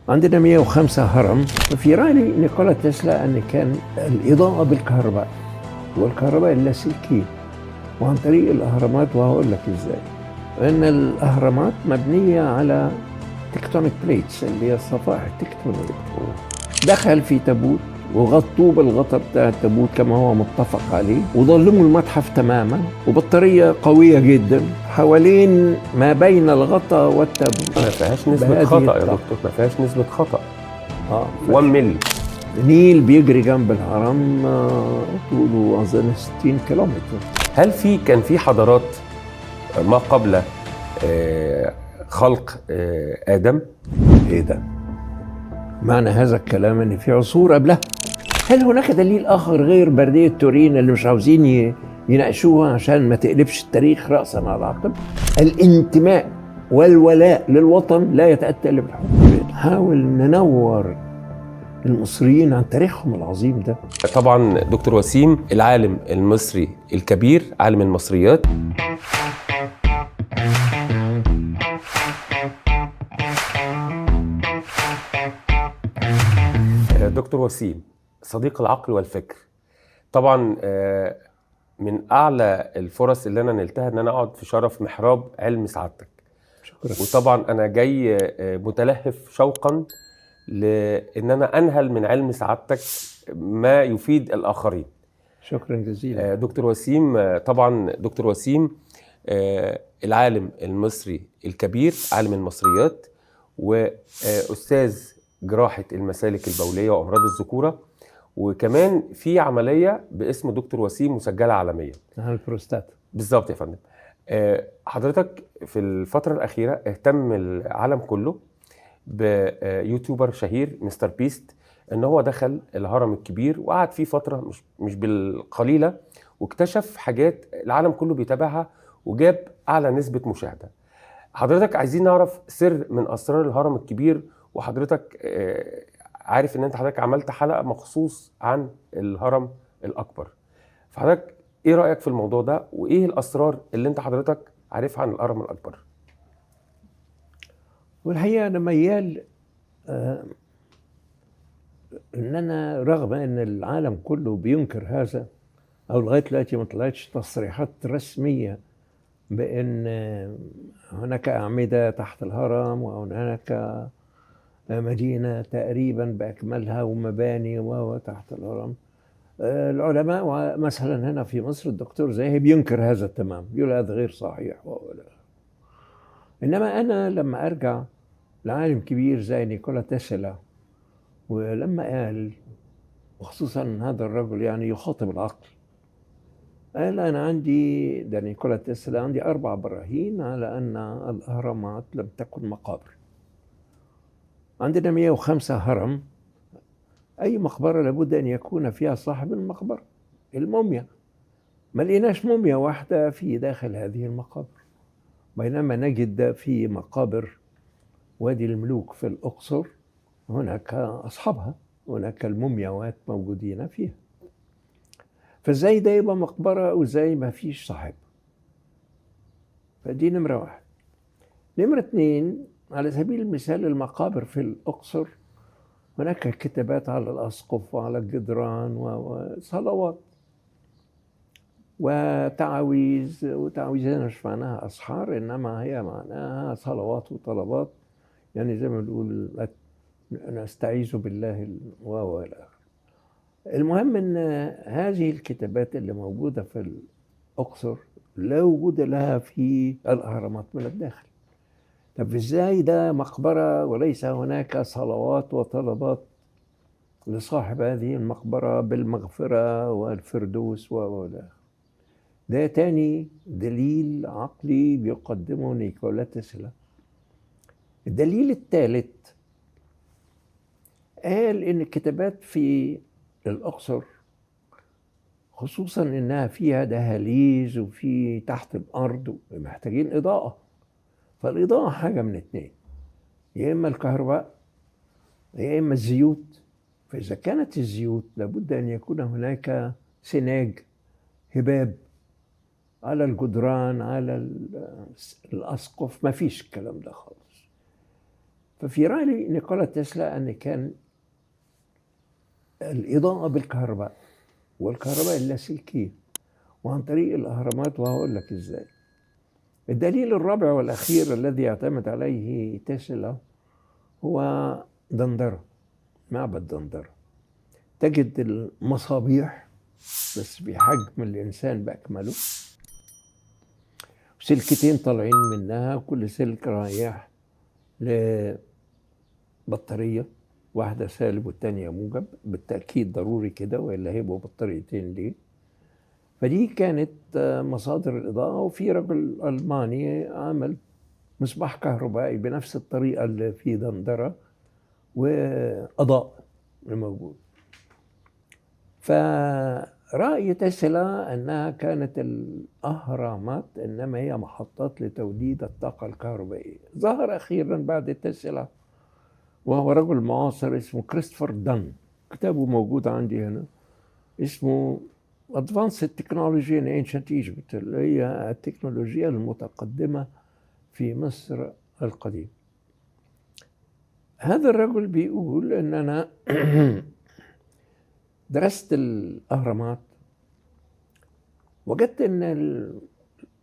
عندنا 105 هرم. ففي رأيي نيكولا تسلا أن كان الإضاءة بالكهرباء والكهرباء اللاسلكية وعن طريق الأهرامات، وهقول لك إزاي. أن الأهرامات مبنية على tectonic plates اللي هي الصفائح التكتونية. دخل في تابوت وغطوه بالغطاء بتاع التابوت كما هو متفق عليه، وظلموا المتحف تماما، وبطارية قوية جدا حوالين ما بين الغطاء والتابوت. ما فيهاش نسبة بهذه خطأ يا الطاقة. دكتور، ما فيهاش نسبة خطأ. 1 ملي. نيل بيجري جنب الهرم، طوله أظن 60 كيلومتر. هل كان في حضارات ما قبل خلق آدم؟ إيه ده؟ معنى هذا الكلام إن في عصور قبلها. هل هناك دليل آخر غير بردية تورين اللي مش عاوزين يناقشوها عشان ما تقلبش التاريخ رأسا على عقب؟ الانتماء والولاء للوطن لا يتأتى إلا بالحب. نحاول ننور المصريين عن تاريخهم العظيم ده. طبعا دكتور وسيم العالم المصري الكبير، عالم المصريات. دكتور وسيم صديق العقل والفكر. طبعا من أعلى الفرص اللي أنا نلتها إن أنا أقعد في شرف محراب علم سعادتك. شكرا. وطبعا أنا جاي متلهف شوقا لأن أنا أنهل من علم سعادتك ما يفيد الآخرين. شكرا جزيلا. دكتور وسيم، طبعا دكتور وسيم العالم المصري الكبير، عالم المصريات، وأستاذ جراحة المسالك البولية وأمراض الذكورة، وكمان في عملية باسم دكتور وسيم مسجلة عالميا عن البروستات. بالظبط يا فندم. حضرتك في الفترة الأخيرة اهتم العالم كله ب YouTuber شهير مستر بيست، ان هو دخل الهرم الكبير وقعد فيه فترة مش بالقليلة، واكتشف حاجات العالم كله بيتابعها وجاب أعلى نسبة مشاهدة. حضرتك عايزين نعرف سر من أسرار الهرم الكبير، وحضرتك عارف ان انت حضرتك عملت حلقة مخصوص عن الهرم الأكبر، فحضرتك ايه رأيك في الموضوع ده، وايه الأسرار اللي انت حضرتك عارفها عن الهرم الأكبر؟ والحقيقة أنا ميال إن أنا رغم إن العالم كله بينكر هذا، أو لغاية دلوقتي ما طلعتش تصريحات رسمية بإن هناك أعمدة تحت الهرم وهناك مدينة تقريبا بأكملها ومباني وتحت الهرم. العلماء مثلا هنا في مصر الدكتور زاهي بينكر هذا تمام، بيقول هذا غير صحيح ولا. إنما أنا لما أرجع لعالم كبير زي نيكولا تسلا، ولما قال، وخصوصا هذا الرجل يعني يخاطب العقل، قال أنا عندي، ده نيكولا تسلا، عندي 4 براهين على أن الأهرامات لم تكن مقابر. عندنا 105 هرم، أي مقبرة لابد أن يكون فيها صاحب المقبرة، الموميا. ما لقيناش موميا واحدة في داخل هذه المقابر، بينما نجد في مقابر وادي الملوك في الأقصر هناك أصحابها، هناك المومياوات موجودين فيها. فازاي ده يبقى مقبرة وازاي ما فيش صاحب؟ فدي نمرة 1. نمرة 2، على سبيل المثال المقابر في الأقصر هناك كتابات على الأسقف وعلى الجدران وصلوات وتعاويذ، وتعاويذ هنا مش معناها أسحار، إنما هي معناها صلوات وطلبات، يعني زي ما بنقول نستعيذ بالله وإلى آخره. المهم إن هذه الكتابات اللي موجودة في الأقصر لا وجود لها في الأهرامات من الداخل. طب إزاي ده مقبرة وليس هناك صلوات وطلبات لصاحب هذه المقبرة بالمغفرة والفردوس وإلى آخره؟ ده تاني دليل عقلي بيقدمه نيكولا تسلا. الدليل الثالث، قال إن الكتابات في الأقصر خصوصا إنها فيها دهاليز وفي تحت الأرض محتاجين إضاءة، فالإضاءة حاجة من 2، يا إما الكهرباء يا إما الزيوت. فإذا كانت الزيوت لابد أن يكون هناك سناج، هباب على الجدران، على الأسقف، ما فيش الكلام ده خالص. ففي رأي نيكولا تسلا أن كان الإضاءة بالكهرباء والكهرباء اللاسلكية وعن طريق الأهرامات، وهقول لك إزاي. الدليل الرابع والأخير الذي يعتمد عليه تسلا هو دندرة، معبد دندرة. تجد المصابيح بس بحجم الإنسان بأكمله، سلكتين طالعين منها، كل سلك رايح لبطارية، واحدة سالب والتانية موجب، بالتأكيد ضروري كده وإلا هيبقوا بطاريتين ليه. فدي كانت مصادر الإضاءة. وفي رجل ألماني عمل مصباح كهربائي بنفس الطريقة اللي في دندرة وأضاء الموجود. فرأي تسلا أنها كانت الأهرامات إنما هي محطات لتوليد الطاقة الكهربائية. ظهر أخيرا بعد تسلا وهو رجل معاصر اسمه كريستوفر دان، كتابه موجود عندي هنا، اسمه Advanced Technology in Ancient Egypt، اللي هي التكنولوجيا المتقدمة في مصر القديم. هذا الرجل بيقول إن أنا درست الأهرامات، وجدت إن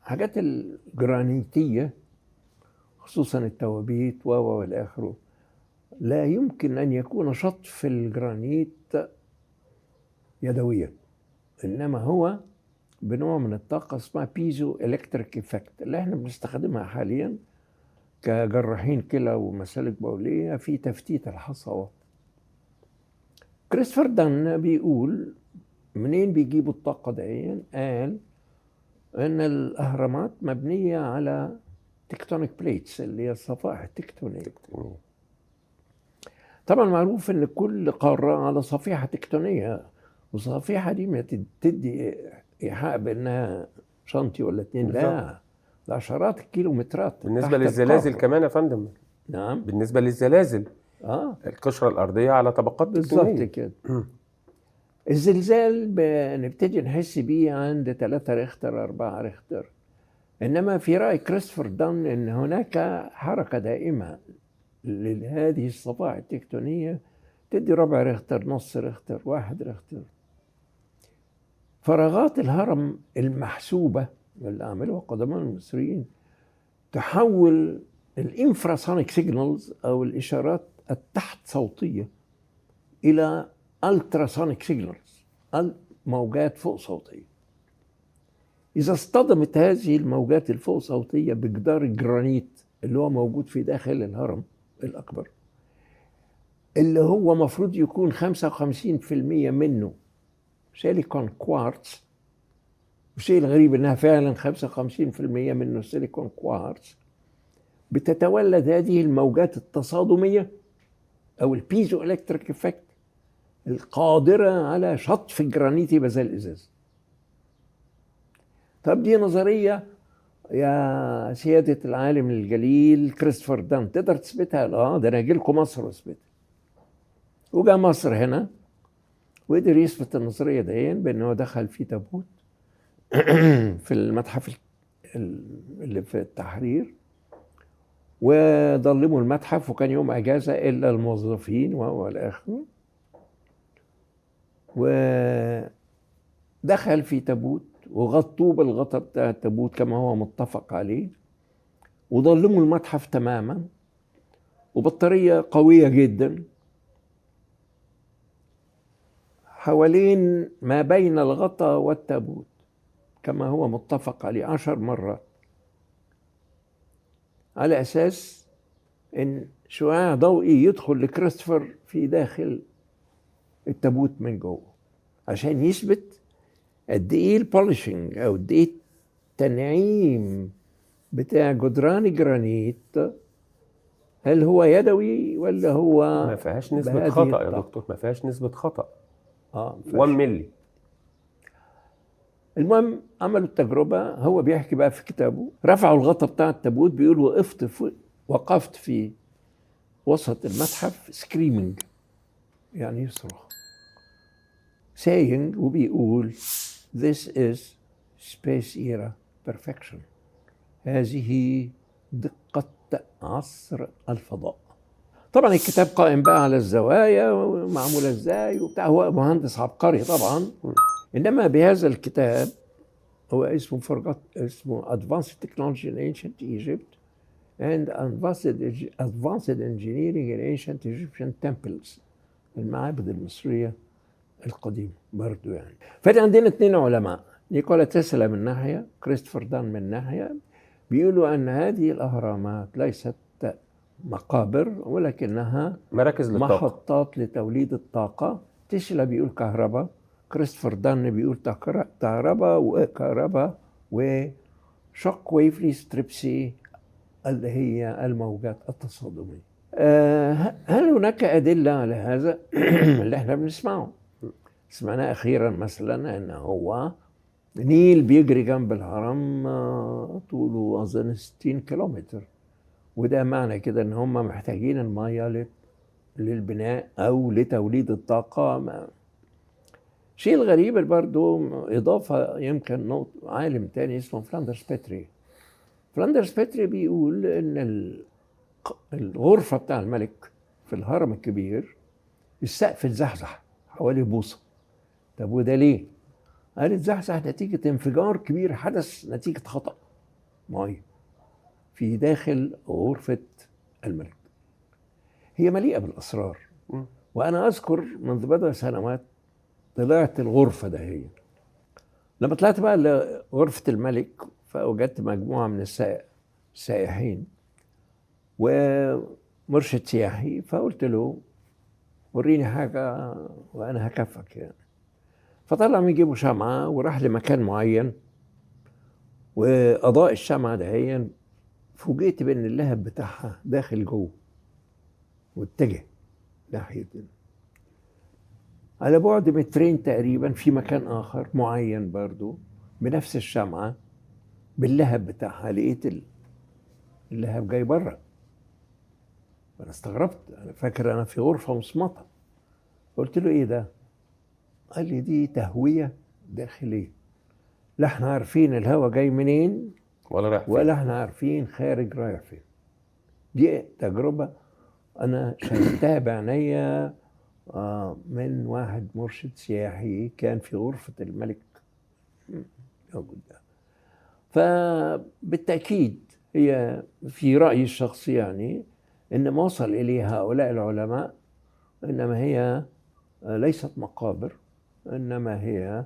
الحاجات الجرانيتية خصوصا التوابيت والآخر لا يمكن أن يكون شطف الجرانيت يدويا، إنما هو بنوع من الطاقة اسمها piezoelectric effect اللي احنا بنستخدمها حاليا كجراحين كلى ومسالك بولية في تفتيت الحصوات. كريستوفر دان بيقول منين بيجيبوا الطاقة دي؟ قال إن الأهرامات مبنية على tectonic plates اللي هي الصفائح التكتونية. طبعا معروف إن كل قارة على صفيحة تكتونية، والصفيحة دي ما تدي إيحاء بأنها سنتي ولا اتنين، لا ده عشرات الكيلومترات. بالنسبة للزلازل كمان يا فندم. نعم، بالنسبة للزلازل القشرة الأرضية على طبقات بالظبط كده. الزلزال بنبتدي نحس بيه عند 3 ريختر 4 ريختر، إنما في رأي كريستوفر دان إن هناك حركة دائمة لهذه الصفائح التكتونية تدي ربع ريختر، نص ريختر، 1 ريختر. فراغات الهرم المحسوبة اللي عملوها قدماء المصريين تحول ال infrasonic signals أو الإشارات التحت صوتية إلى ultrasonic signals، الموجات فوق صوتية. إذا اصطدمت هذه الموجات الفوق صوتية بجدار الجرانيت اللي هو موجود في داخل الهرم الأكبر، اللي هو مفروض يكون 55% منه silicon quartz، والشيء الغريب انها فعلا 55% منه silicon quartz، بتتولد هذه الموجات التصادمية او ال piezoelectric effect القادرة على شطف الجرانيت يبقى زي الازاز. طب دي نظرية يا سيادة العالم الجليل كريستوفر دان تقدر تثبتها؟ اه ده انا اجي لكم مصر واثبتها. وجا مصر هنا وقدر يثبت النظرية دي بأنه هو دخل في تابوت في المتحف اللي في التحرير، وضلموا المتحف وكان يوم أجازة إلا الموظفين وهو الآخر، ودخل في تابوت وغطوه بالغطاء بتاع التابوت كما هو متفق عليه، وضلموا المتحف تماما، وبطارية قوية جدا حوالين ما بين الغطاء والتابوت كما هو متفق عليه 10 مرات، على أساس إن شعاع ضوئي يدخل لكريستوفر في داخل التابوت من جوه عشان يثبت قد إيه ال polishing أو قد إيه التنعيم بتاع جدران الجرانيت، هل هو يدوي ولا هو ما فيهاش نسبة خطأ يا دكتور، ما فيهاش نسبة خطأ 1 ملي. المهم عملوا التجربة، هو بيحكي بقى في كتابه، رفعوا الغطا بتاع التابوت، بيقول وقفت في وسط المتحف screaming، يعني يصرخ، saying، وبيقول this is space era perfection، هذه دقة عصر الفضاء. طبعا الكتاب قائم بقى على الزوايا ومعمولة ازاي وبتاع، هو مهندس عبقري طبعا. انما بهذا الكتاب، هو اسمه فرجات، اسمه Advanced Technology in Ancient Egypt and Advanced Engineering in Ancient Egyptian Temples، المعابد المصرية القديمة برضو يعني. فدي عندنا اثنين علماء، نيكولا تسلا من ناحية، كريستوفر دان من ناحية، بيقولوا أن هذه الأهرامات ليست مقابر ولكنها مراكز للطاقة، محطات لتوليد الطاقة. تسلا بيقول كهرباء، كريستوفر دان بيقول كهرباء وكهرباء و shock wave lithotripsy اللي هي الموجات التصادمية. هل هناك أدلة على هذا اللي احنا بنسمعه؟ سمعناه أخيرا مثلا أن هو نيل بيجري جنب الهرم، طوله أظن 60 كيلومتر، وده معنى كده أن هم محتاجين المية للبناء أو لتوليد الطاقة. شيء الغريب برضو إضافة يمكن نقطة، عالم تاني اسمه فلاندرز بيتري. فلاندرز بيتري بيقول إن الغرفة بتاع الملك في الهرم الكبير السقف اتزحزح حوالي بوصة. طب وده ليه؟ قال اتزحزح نتيجة انفجار كبير حدث نتيجة خطأ معين في داخل غرفة الملك. هي مليئة بالأسرار. وأنا أذكر منذ بضع سنوات طلعت الغرفة ده، هي لما طلعت بقى لغرفة الملك فوجدت مجموعة من السائحين ومرشد سياحي، فقلت له وريني حاجة وأنا هكفك يعني. فطلع من جيبه شمعة وراح لمكان معين وأضاء الشمعة دهيا، فوجئت بأن اللهب بتاعها داخل جوه واتجه ناحية على بعد مترين تقريبا في مكان آخر معين برضو بنفس الشمعة باللهب بتاعها، لقيت اللهب جاي بره. أنا استغربت، أنا فاكر أنا في غرفة مصمتة. قلت له إيه ده؟ قال لي دي تهوية داخلية، لا احنا عارفين الهواء جاي منين ولا رايح فين، ولا احنا عارفين خارج رايح فين. دي تجربة أنا شاهدتها بعينيا من واحد مرشد سياحي كان في غرفة الملك موجود. فبالتأكيد هي في رأيي الشخصي يعني إن ما وصل إليه هؤلاء العلماء إنما هي ليست مقابر، إنما هي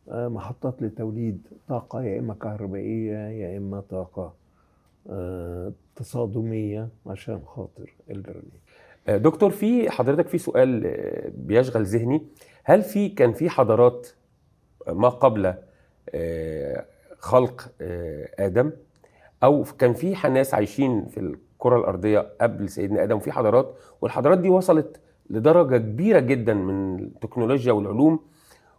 محطات لتوليد طاقة، يا إما كهربائية يا إما طاقة تصادمية عشان خاطر الجرانيت. دكتور، في حضرتك في سؤال بيشغل ذهني، هل كان في حضارات ما قبل خلق آدم، أو كان في ناس عايشين في الكرة الأرضية قبل سيدنا آدم وفي حضارات، والحضارات دي وصلت لدرجة كبيرة جدا من التكنولوجيا والعلوم،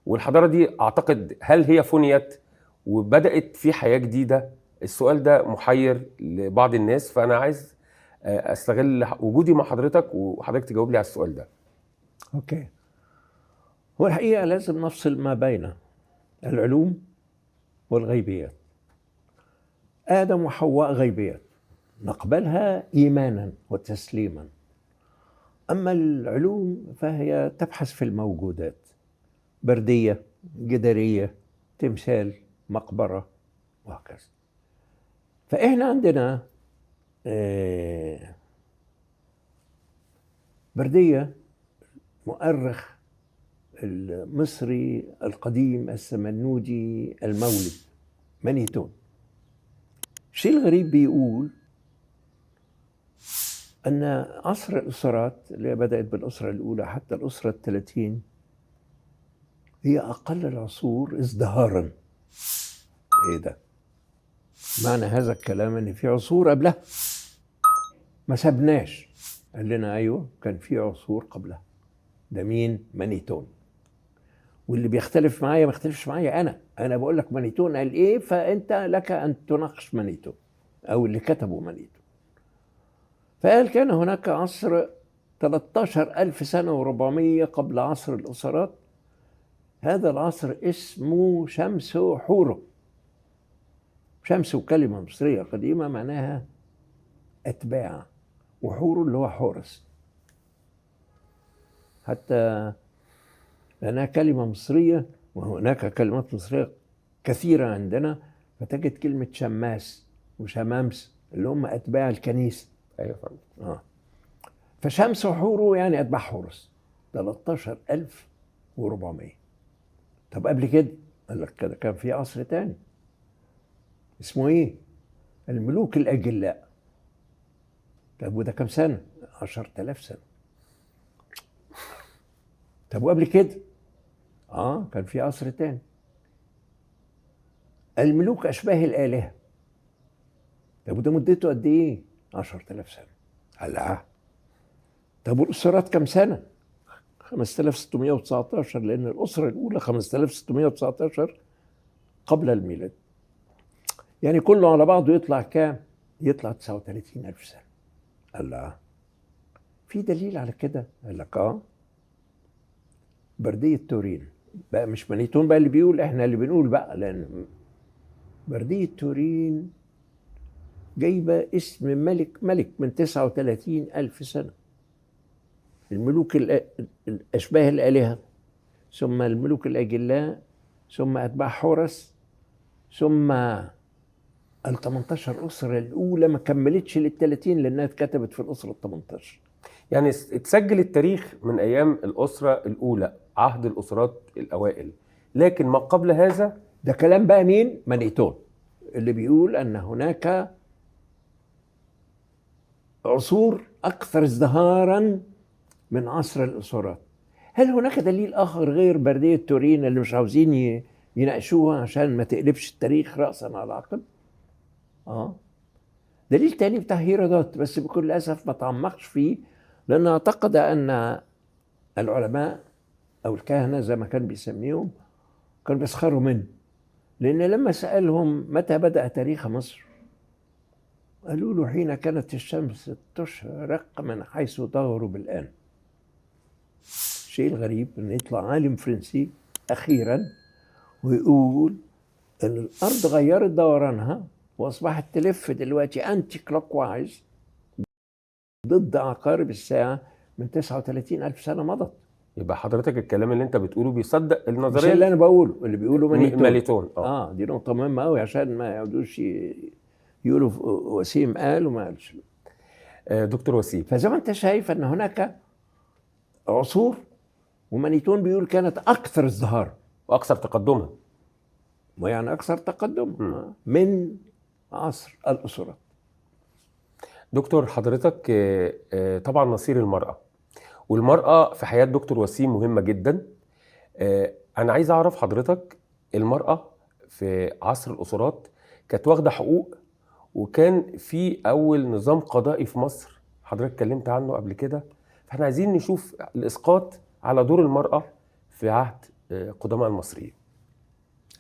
والحضارة دي أعتقد هل هي فنيت وبدأت في حياة جديدة؟ السؤال ده محير لبعض الناس، فأنا عايز أستغل وجودي مع حضرتك وحضرتك تجاوب لي على السؤال ده. أوكي. هو الحقيقة لازم نفصل ما بين العلوم والغيبيات. آدم وحواء غيبيات نقبلها إيمانا وتسليما، أما العلوم فهي تبحث في الموجودات، بردية، جدارية، تمثال، مقبرة، وهكذا. فإحنا عندنا بردية مؤرخ المصري القديم السمنودي المولد مانيتون. الشيء الغريب بيقول أن عصر الأسرات اللي بدأت بالأسرة الأولى حتى الأسرة 30 هي أقل العصور ازدهارا. إيه ده؟ معنى هذا الكلام إن في عصور قبلها ما سبناش. قال لنا أيوه كان في عصور قبلها. ده مين؟ مانيتون. واللي بيختلف معايا ما يختلفش معايا، أنا بقول لك مانيتون قال إيه، فأنت لك أن تناقش مانيتون أو اللي كتبه مانيتون. فقال كان هناك عصر 13,400 سنة قبل عصر الأسرات. هذا العصر اسمه شمس حوره. شمس كلمة مصرية قديمة معناها أتباع، وحوره اللي هو حورس. حتى لأنها كلمة مصرية، وهناك كلمات مصرية كثيرة عندنا، فتجد كلمة شماس وشمامس اللي هم أتباع الكنيسة. ايوه فهمت. فشمس وحوره يعني أتباع حورس، 13400. طب قبل كده قال لك كده كان في عصر تاني اسمه ايه؟ الملوك الأجلاء. طب وده كام سنة؟ 10,000 سنة. طب وقبل كده؟ كان في عصر تاني، الملوك أشباه الآلهة. طب وده مدته قد إيه؟ 10,000 سنة. الله. طب والأسرات كام سنة؟ 5619، لأن الأسرة الأولى 5619 قبل الميلاد. يعني كله على بعضه يطلع كام؟ يطلع 39,000 سنة. الله. في دليل على كده؟ قال لك بردية تورين بقى، مش مانيتون بقى اللي بيقول، احنا اللي بنقول بقى، لأن بردية تورين جايبة اسم ملك من 39,000 سنة. الملوك الأشباه الآلهة، ثم الملوك الأجلاء، ثم أتباع حورس، ثم ال 18 أسرة الأولى ما كملتش لل 30 لأنها اتكتبت في الأسرة ال 18. يعني اتسجل التاريخ من أيام الأسرة الأولى، عهد الأسرات الأوائل، لكن ما قبل هذا ده كلام بقى مين؟ مانيتون اللي بيقول أن هناك عصور أكثر ازدهارا من عصر الأسرات. هل هناك دليل آخر غير بردية تورين اللي مش عاوزين يناقشوها عشان ما تقلبش التاريخ رأسا على عقب؟ دليل تاني بتاع هيرودوت، بس بكل أسف ما تعمقش فيه، لأنه اعتقد أن العلماء أو الكهنة زي ما كان بيسميهم كانوا بيسخروا منه، لأن لما سألهم متى بدأ تاريخ مصر قالوا له حين كانت الشمس تشرق من حيث تغرب الآن. الشيء الغريب أن يطلع عالم فرنسي أخيرا ويقول أن الأرض غيرت دورانها وأصبحت تلف دلوقتي anti-clockwise ضد عقارب الساعة من 39,000 سنة مضت. يبقى حضرتك الكلام اللي انت بتقوله بيصدق النظرية، مش اللي انا بقوله، اللي بيقوله مانيتون. مانيتون. دي نقطة مهمة قوي عشان ما يقعدوش يقولوا وسيم قال وما قالش. دكتور وسيم، فزي ما انت شايف ان هناك عصور، ومانيتون بيقول كانت اكثر ازدهارا واكثر تقدما، ويعني اكثر تقدما من عصر الاسرات. دكتور حضرتك طبعا نصير المرأة، والمرأة في حياة دكتور وسيم مهمة جدا. أنا عايز أعرف حضرتك المرأة في عصر الأسرات كانت واخدة حقوق، وكان في أول نظام قضائي في مصر حضرتك اتكلمت عنه قبل كده، فاحنا عايزين نشوف الإسقاط على دور المرأة في عهد قدماء المصريين.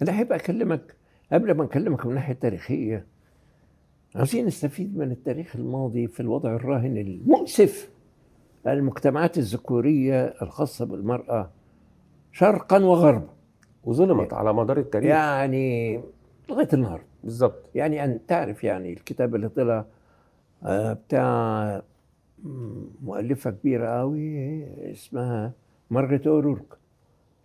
أنا أحب أكلمك قبل ما أكلمك من الناحية التاريخية، عاوزين نستفيد من التاريخ الماضي في الوضع الراهن المؤسف المجتمعات الذكورية الخاصة بالمرأة شرقا وغربا، وظلمت على مدار التاريخ يعني لغاية النهارده بالظبط. يعني أن تعرف يعني الكتاب اللي طلع بتاع مؤلفة كبيرة قوي اسمها مارغريت أورورك،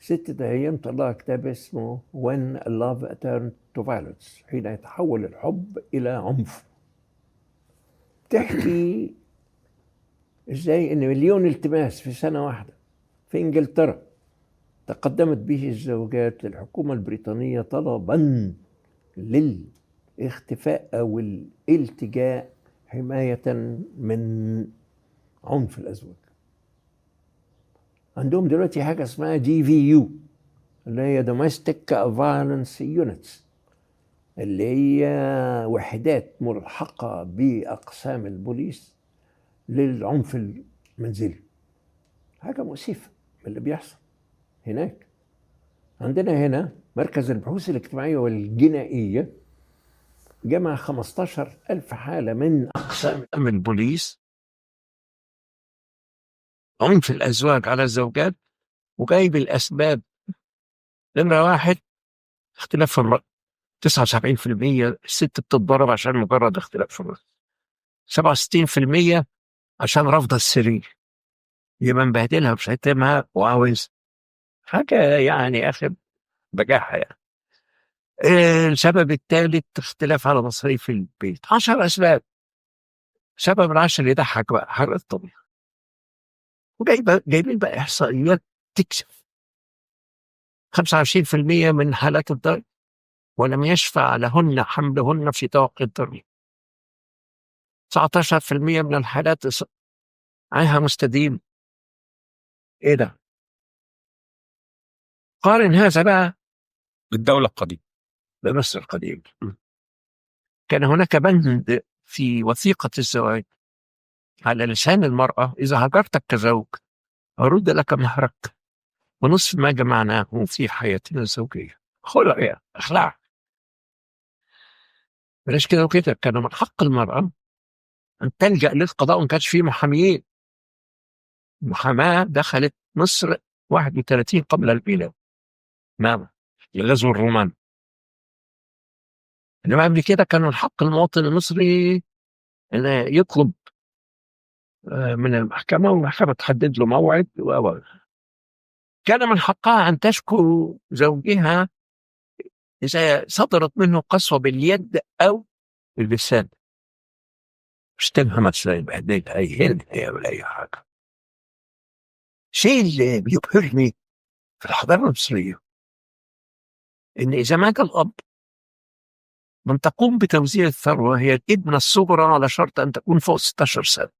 ست دقايق طلع كتاب اسمه When Love Turned to Violence، حين يتحول الحب إلى عنف. تحكي ازاي ان 1,000,000 التماس في سنة واحدة في انجلترا تقدمت به الزوجات للحكومة البريطانية طلبا للاختفاء او الالتجاء حماية من عنف الازواج. عندهم دلوقتي حاجة اسمها DVU اللي هي Domestic Violence Units، اللي هي وحدات ملحقة بأقسام البوليس للعنف المنزلي. حاجة مؤسفة اللي بيحصل هناك. عندنا هنا مركز البحوث الاجتماعية والجنائية جمع 15,000 حالة من أقسام البوليس عنف الأزواج على الزوجات، وجايب الأسباب. نمرة واحد اختلاف في الرأي، 79% الست بتتضرب عشان مجرد اختلاف في الرأي، 67% عشان رفض السرير، يبقى مبهدلها وشتمها وعاوز حاجة يعني آخر بجاحة يعني. السبب الثالث اختلاف على مصاريف البيت. 10 أسباب. سبب العشر يضحك بقى، حرق الطبيعة. وجايبين بقى إحصائيات تكشف 25% من حالات الضرب ولم يشفع لهن حملهن في توقي الضرب. 19% من الحالات عاهة مستديم. إيه ده؟ قارن هذا بقى بالدولة القديمة، بمصر القديمة. كان هناك بند في وثيقة الزواج على لسان المرأة: إذا هجرتك كزوج أرد لك مهرك ونصف ما جمعناه في حياتنا الزوجية. خلع يا اخلع، بلاش كده وكده. كان من حق المرأة أن تلجأ للقضاء وما كانش فيه محاميين. المحاماة دخلت مصر 31 قبل الميلاد، نعم، لغزو الرومان. إنما قبل كده كان من حق المواطن المصري أن يطلب من المحكمة، والمحكمة تحدد له موعد. كان من حقها أن تشكو زوجها إذا صدرت منه قسوة باليد أو باللسان. مش تنهى مثلا يبهدلها يهينها ولا أي حاجة. شيء اللي بيبهرني في الحضارة المصرية إن إذا مات الأب، من تقوم بتوزيع الثروة هي الابنة الصغرى، على شرط أن تكون فوق 16 سنة،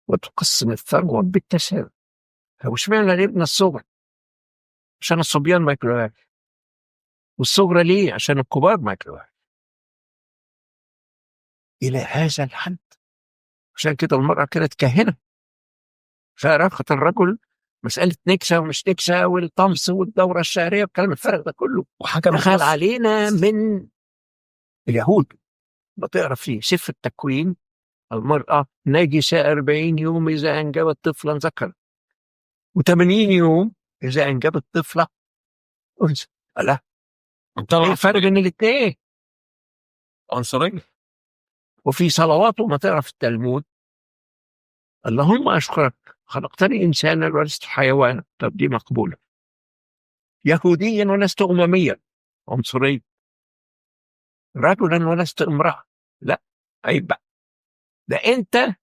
وتقسم الثروة بالتساوي. هو اشمعنى الابنة الصغرى؟ عشان الصبيان ما ياكلوهاش. والصغرى ليه؟ عشان الكبار ما ياكلوهاش. إلى هذا الحد. عشان كده المرأة كانت كاهنة، فارقت الرجل مسألة نكسة ومش نكسة والطمس والدورة الشهرية والكلام الفارغ ده كله. وحكم دخل علينا من اليهود. بتقرا في سفر التكوين المرأة نجسة 40 يوم إذا أنجبت طفلا ذكرا، و80 يوم إذا أنجبت طفلة أنثى. لا، إيه الفرق بين الاثنين؟ عنصرية. وفي صلواته ما تقرا في التلمود: اللهم أشكرك خلقتني إنسانا ولست حيوانا. طب دي مقبولة. يهوديا ولست أمميا، عنصرية. رجلا ولست امرأة، لا عيب بقى. ده أنت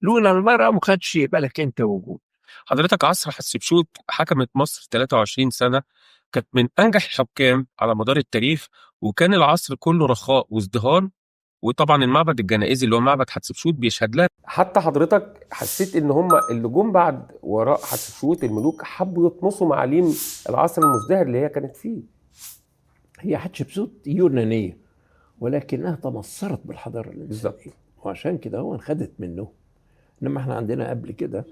لولا المرأة ما كانش يبقى لك أنت وجود. حضرتك عصر حتشبسوت حكمت مصر 23 سنة، كانت من أنجح الحكام على مدار التاريخ، وكان العصر كله رخاء وازدهار. وطبعا المعبد الجنائزي اللي هو معبد حتشبسوت بيشهد لها. حتى حضرتك حسيت ان هم اللي جم بعد وراء حتشبسوت الملوك حبوا يطمسوا معاليم العصر المزدهر اللي هي كانت فيه. هي حتشبسوت يونانية، ولكنها تمصرت بالحضارة الإنسانية، وعشان كده هو انخدت منه. انما احنا عندنا قبل كده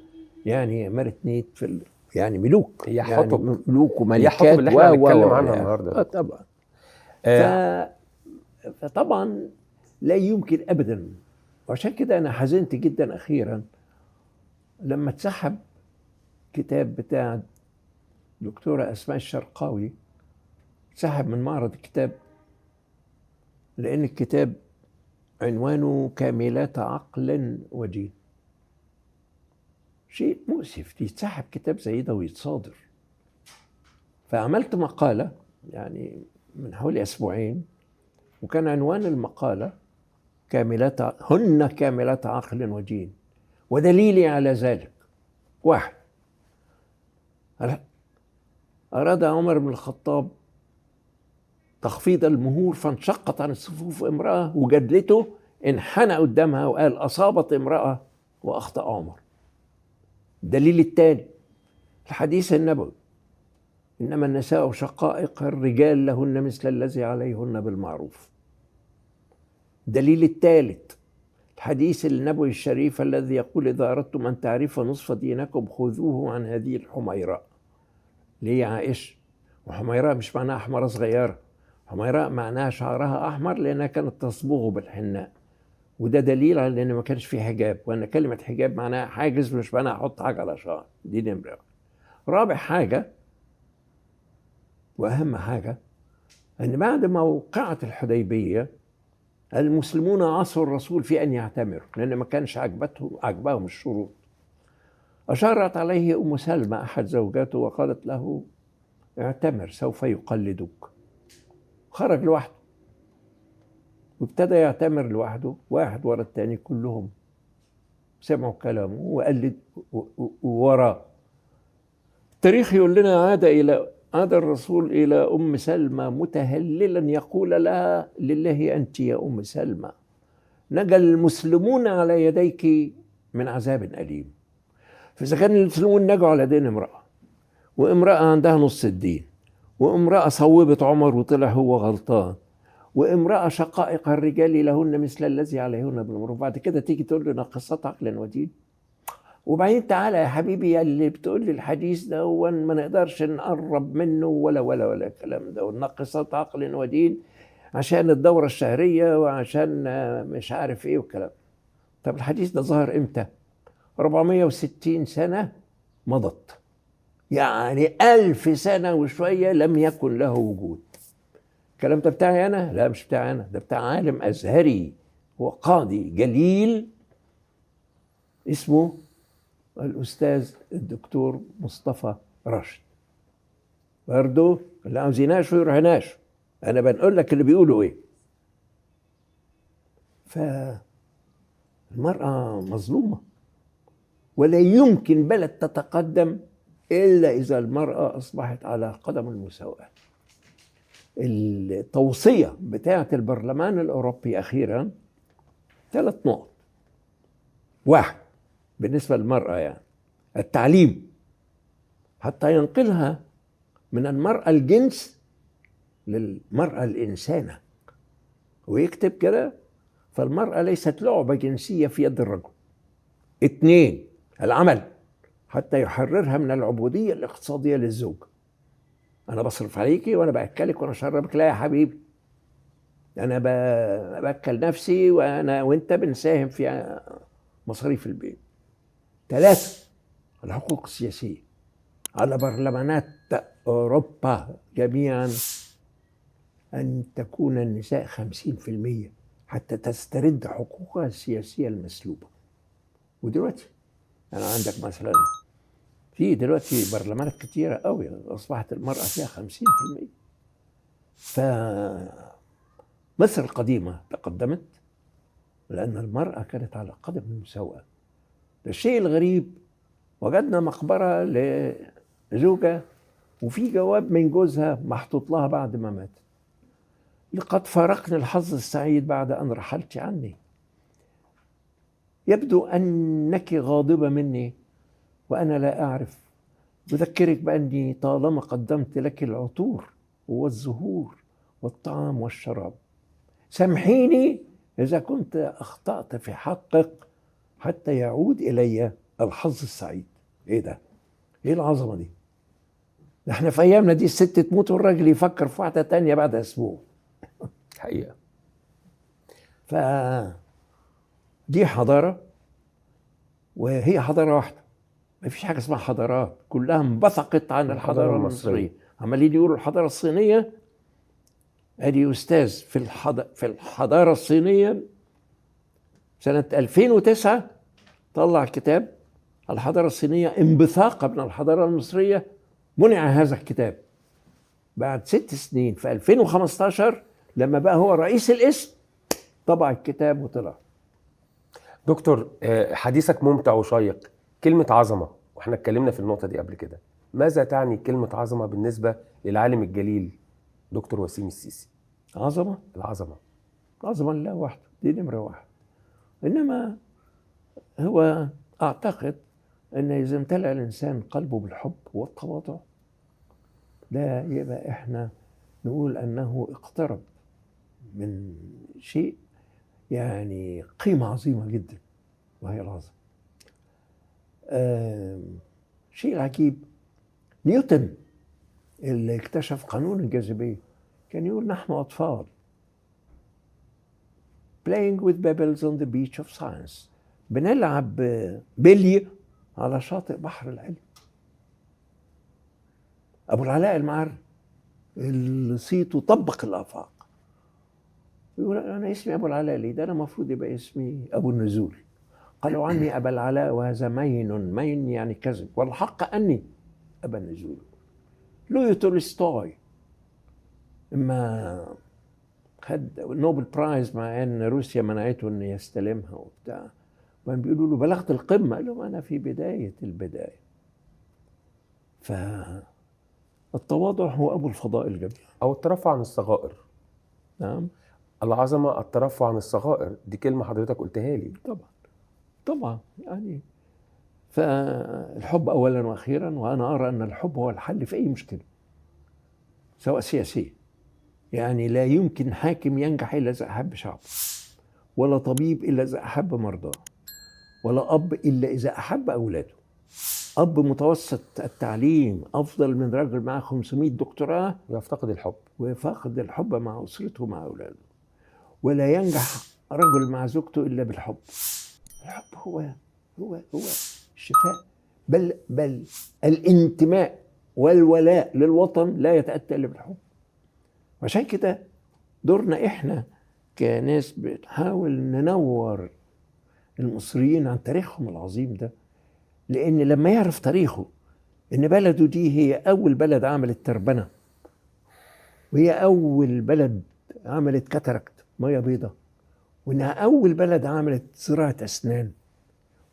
يعني مارتنيت في يعني ملوك، هي يعني حطب، ملوك وملكات، هي حطب اللي احنا هنتكلم عنها النهارده. طبعا. فطبعا لا يمكن ابدا. وعشان كده انا حزنت جدا اخيرا لما اتسحب كتاب بتاع دكتورة اسماء الشرقاوي، اتسحب من معرض الكتاب، لان الكتاب عنوانه كاملات عقل ودين. شيء مؤسف يتسحب كتاب زي ده ويتصادر. فعملت مقالة يعني من حوالي أسبوعين، وكان عنوان المقالة كاملات هن كاملات عقل ودين، ودليلي على ذلك: واحد، أراد عمر بن الخطاب تخفيض المهور فانشقت عن الصفوف امرأة وجدلته، انحنى قدامها وقال أصابت امرأة وأخطأ عمر. الدليل الثاني الحديث النبوي: إنما النساء شقائق الرجال لهن مثل الذي عليهن بالمعروف. الدليل الثالث الحديث النبوي الشريف الذي يقول إذا أردتم أن تعرفوا نصف دينكم خذوه عن هذه الحميراء، اللي هي عائشة. وحميراء مش معناها حمارة صغيرة، حميراء معناها شعرها أحمر لأنها كانت تصبغه بالحناء، وده دليل على ان ما كانش في حجاب، وان كلمة حجاب معناها حاجز مش معناها احط حاجة على شعر. دي نمره. رابع حاجة واهم حاجة، ان بعد ما وقعت الحديبية المسلمون عصوا الرسول في ان يعتمروا، لان ما كانش عجبهم الشروط. أشارت عليه أم سلمى أحد زوجاته وقالت له: اعتمر سوف يقلدك. خرج لوحده وابتدى يعتمر لوحده، واحد ورا التاني، كلهم سمعوا كلامه وقلد وراه. التاريخ يقول لنا عاد الرسول إلى أم سلمى متهللا يقول لها: لله أنت يا أم سلمى، نجا المسلمون على يديك من عذاب أليم. فإذا كان المسلمون نجوا على يدين امرأة، وامرأة عندها نص الدين، وامرأة صوبت عمر وطلع هو غلطان، وامرأة شقائق الرجال لهن مثل الذي عليهن بالمعروف، بعد كده تيجي تقول له ناقصات عقل ودين. وبعدين تعالى يا حبيبي يا اللي بتقول لي الحديث ده هو ما نقدرش نقرب منه ولا ولا ولا الكلام ده، والناقصات عقل ودين عشان الدورة الشهرية وعشان مش عارف ايه والكلام. طب الحديث ده ظهر امتى؟ 460 سنة مضت، يعني 1000 سنة وشوية لم يكن له وجود. الكلام ده بتاعي أنا؟ لا مش بتاعي أنا، ده بتاع عالم أزهري وقاضي جليل اسمه الأستاذ الدكتور مصطفى راشد. برضو اللي عاوز يناقشه يروح يناقشه، أنا بنقول لك اللي بيقولوا إيه. فالمرأة مظلومة، ولا يمكن بلد تتقدم إلا إذا المرأة أصبحت على قدم المساواة. التوصية بتاعة البرلمان الأوروبي أخيرا 3 نقط. 1 بالنسبة للمرأة يعني التعليم، حتى ينقلها من المرأة الجنس للمرأة الإنسانة، ويكتب كده: فالمرأة ليست لعبة جنسية في يد الرجل. 2 العمل، حتى يحررها من العبودية الاقتصادية للزوج. أنا بصرف عليكي وأنا بأكلك وأنا أشربك، لا يا حبيبي، أنا بأكل نفسي وأنا وأنت بنساهم في مصاريف البيت. 3 الحقوق السياسية، على برلمانات أوروبا جميعا أن تكون النساء 50% حتى تسترد حقوقها السياسية المسلوبة. ودلوقتي أنا عندك مثلا في دلوقتي برلمانات كتيرة قوي أصبحت المرأة فيها 50%. فمصر القديمة تقدمت لأن المرأة كانت على قدم المساواة. الشيء الغريب وجدنا مقبرة لزوجة وفي جواب من جوزها محطوط لها بعد ما مات: لقد فارقني الحظ السعيد بعد أن رحلت عني، يبدو أنك غاضبة مني وأنا لا أعرف، أذكرك بأني طالما قدمت لك العطور والزهور والطعام والشراب، سامحيني إذا كنت أخطأت في حقك حتى يعود إلي الحظ السعيد. إيه ده؟ إيه العظمة دي؟ احنا في أيامنا دي الست تموت والراجل يفكر في واحدة تانية بعد أسبوع. حقيقة. فدي حضارة، وهي حضارة واحدة، ما فيش حاجة اسمها حضارات، كلها انبثقت عن الحضارة المصرية. عمالين يقولوا الحضارة الصينية، ادي أستاذ في الحضارة الصينية سنة 2009 طلع كتاب الحضارة الصينية انبثاقة من الحضارة المصرية. منع هذا الكتاب بعد 6 سنين في 2015 لما بقى هو رئيس القسم طبع الكتاب وطلع. دكتور، حديثك ممتع وشيق. كلمة عظمة، واحنا اتكلمنا في النقطة دي قبل كده، ماذا تعني كلمة عظمة بالنسبة للعالم الجليل دكتور وسيم السيسي؟ عظمة؟ العظمة عظمة لله وحده، دي نمرة 1. إنما هو أعتقد أن إذا امتلأ الإنسان قلبه بالحب والتواضع ده يبقى إحنا نقول أنه اقترب من شيء يعني قيمة عظيمة جدا، وهي العظمة. شيء العجيب، نيوتن اللي اكتشف قانون الجاذبية كان يقول نحن أطفال playing with pebbles on the beach of science، بنلعب بلي على شاطئ بحر العلم. أبو العلاء المعري اللي صيته طبق الآفاق يقول أنا اسمي أبو العلاء ليه؟ ده أنا المفروض يبقى اسمي أبو النزول. قالوا عني أبا العلاء وهذا مين، مين يعني كذب، والحق أني أبا النزول. ليو تولستوي اما خد Nobel Prize مع ان روسيا منعته انه يستلمها وبتاع، وبعدين بيقولوا له بلغت القمه، قال لهم انا في بداية البداية. فالتواضع هو ابو الفضائل جميعا، او الترفع عن الصغائر. نعم، العظمة الترفع عن الصغائر، دي كلمة حضرتك قلتها لي. طبعا طبعا، يعني فالحب اولا واخيرا، وانا ارى ان الحب هو الحل في اي مشكلة سواء سياسية. يعني لا يمكن حاكم ينجح الا اذا احب شعبه، ولا طبيب الا اذا احب مرضاه، ولا اب الا اذا احب اولاده. اب متوسط التعليم افضل من رجل معاه 500 دكتوراه ويفتقد الحب، ويفقد الحب مع اسرته مع اولاده. ولا ينجح رجل مع زوجته الا بالحب. الحب هو هو هو الشفاء، بل الانتماء والولاء للوطن لا يتأتى الا بالحب. عشان كده دورنا احنا كناس بنحاول ننور المصريين عن تاريخهم العظيم ده، لان لما يعرف تاريخه ان بلده دي هي اول بلد عملت تربنه، وهي اول بلد عملت cataract مية بيضاء، وانها اول بلد عملت زراعة اسنان،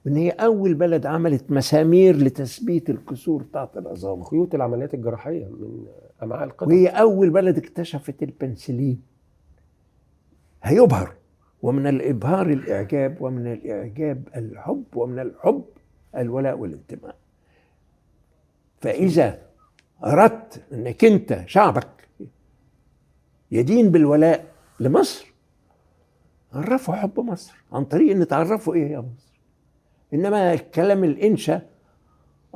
وان هي اول بلد عملت مسامير لتثبيت الكسور بتاعت العظام، خيوط العمليات الجراحية من امعاء القطط، وهي اول بلد اكتشفت البنسلين. هيبهر، ومن الابهار الاعجاب، ومن الاعجاب الحب، ومن الحب الولاء والانتماء. فاذا اردت انك انت شعبك يدين بالولاء لمصر، عرفوا حب مصر عن طريق ان تعرفوا ايه يا مصر. انما الكلام الانشا،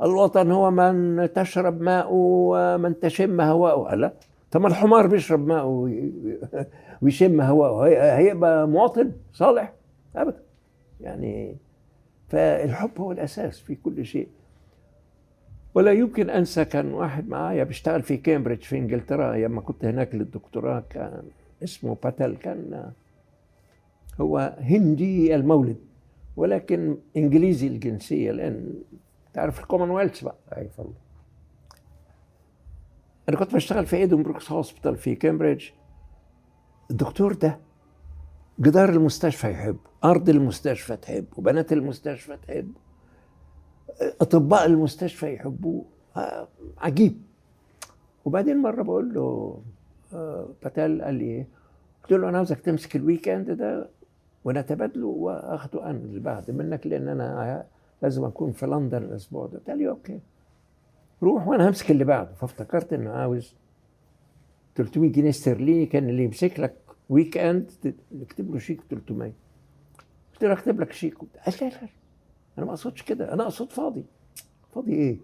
الوطن هو من تشرب ماءه ومن تشم هواءه، لا، طب ما الحمار بيشرب ماءه ويشم هواءه، هيبقى مواطن صالح؟ ابدا. يعني فالحب هو الاساس في كل شيء. ولا يمكن انسى، كان واحد معايا بيشتغل في كامبريدج في انجلترا لما كنت هناك للدكتوراه، كان اسمه باتل، كان هو هندي المولد ولكن انجليزي الجنسية، لان تعرف الكومنولث بقى. ايوه فندم. انا كنت بشتغل في Addenbrooke's Hospital في كامبريدج. الدكتور ده جدار المستشفى يحبه، ارض المستشفى تحبه، بنات المستشفى تحبه، اطباء المستشفى يحبوه، عجيب. وبعدين مرة بقول له باتل، قال لي ايه؟ قلت له انا عاوزك تمسك ال weekend ده ونتبادله واخده انا اللي بعد منك، لان انا لازم اكون في لندن الاسبوع ده. قال لي okay روح وانا همسك اللي بعده. فافتكرت انه عاوز 300 جنيه استرليني، كان اللي يمسك لك weekend نكتب له شيك 300. قلت له اكتب لك شيك. قال لا لا انا ما اقصدش كده، انا اقصد فاضي. فاضي ايه؟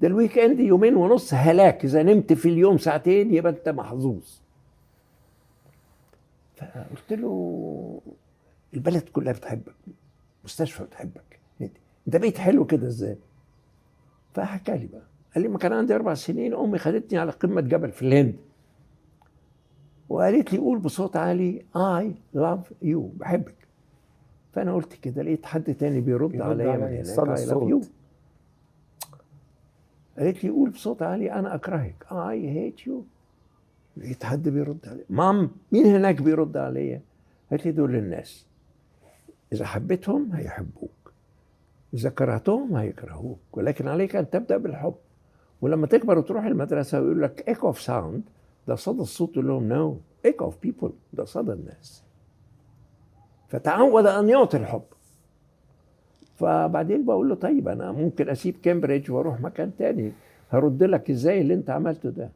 ده ال weekend يومين ونص هلاك، اذا نمت في اليوم ساعتين يبقى انت محظوظ. فقلت له البلد كلها بتحبك، مستشفى بتحبك، انت بقيت حلو كده ازاي؟ فحكى لي بقى، قال لي ما كان عندي 4 سنين امي خدتني على قمة جبل في الهند، وقالت لي قول بصوت عالي I love you، بحبك. فانا قلت كده، لقيت حد تاني بيرد عليا من هناك I love you. قالت لي قول بصوت عالي انا اكرهك، I hate you. لقيت حد بيرد عليا، mom مين هناك بيرد عليا؟ قالت لي دول الناس، اذا حبيتهم هيحبوك، اذا كرهتهم هيكرهوك، ولكن عليك ان تبدا بالحب. ولما تكبر وتروح المدرسة ويقول لك echo of sound، ده صدى الصوت، تقول لهم no، echo of people، ده صدى الناس. فتعود ان يعطي الحب. فبعدين بقول له طيب انا ممكن اسيب كامبريدج واروح مكان تاني، هرد لك ازاي اللي انت عملته ده؟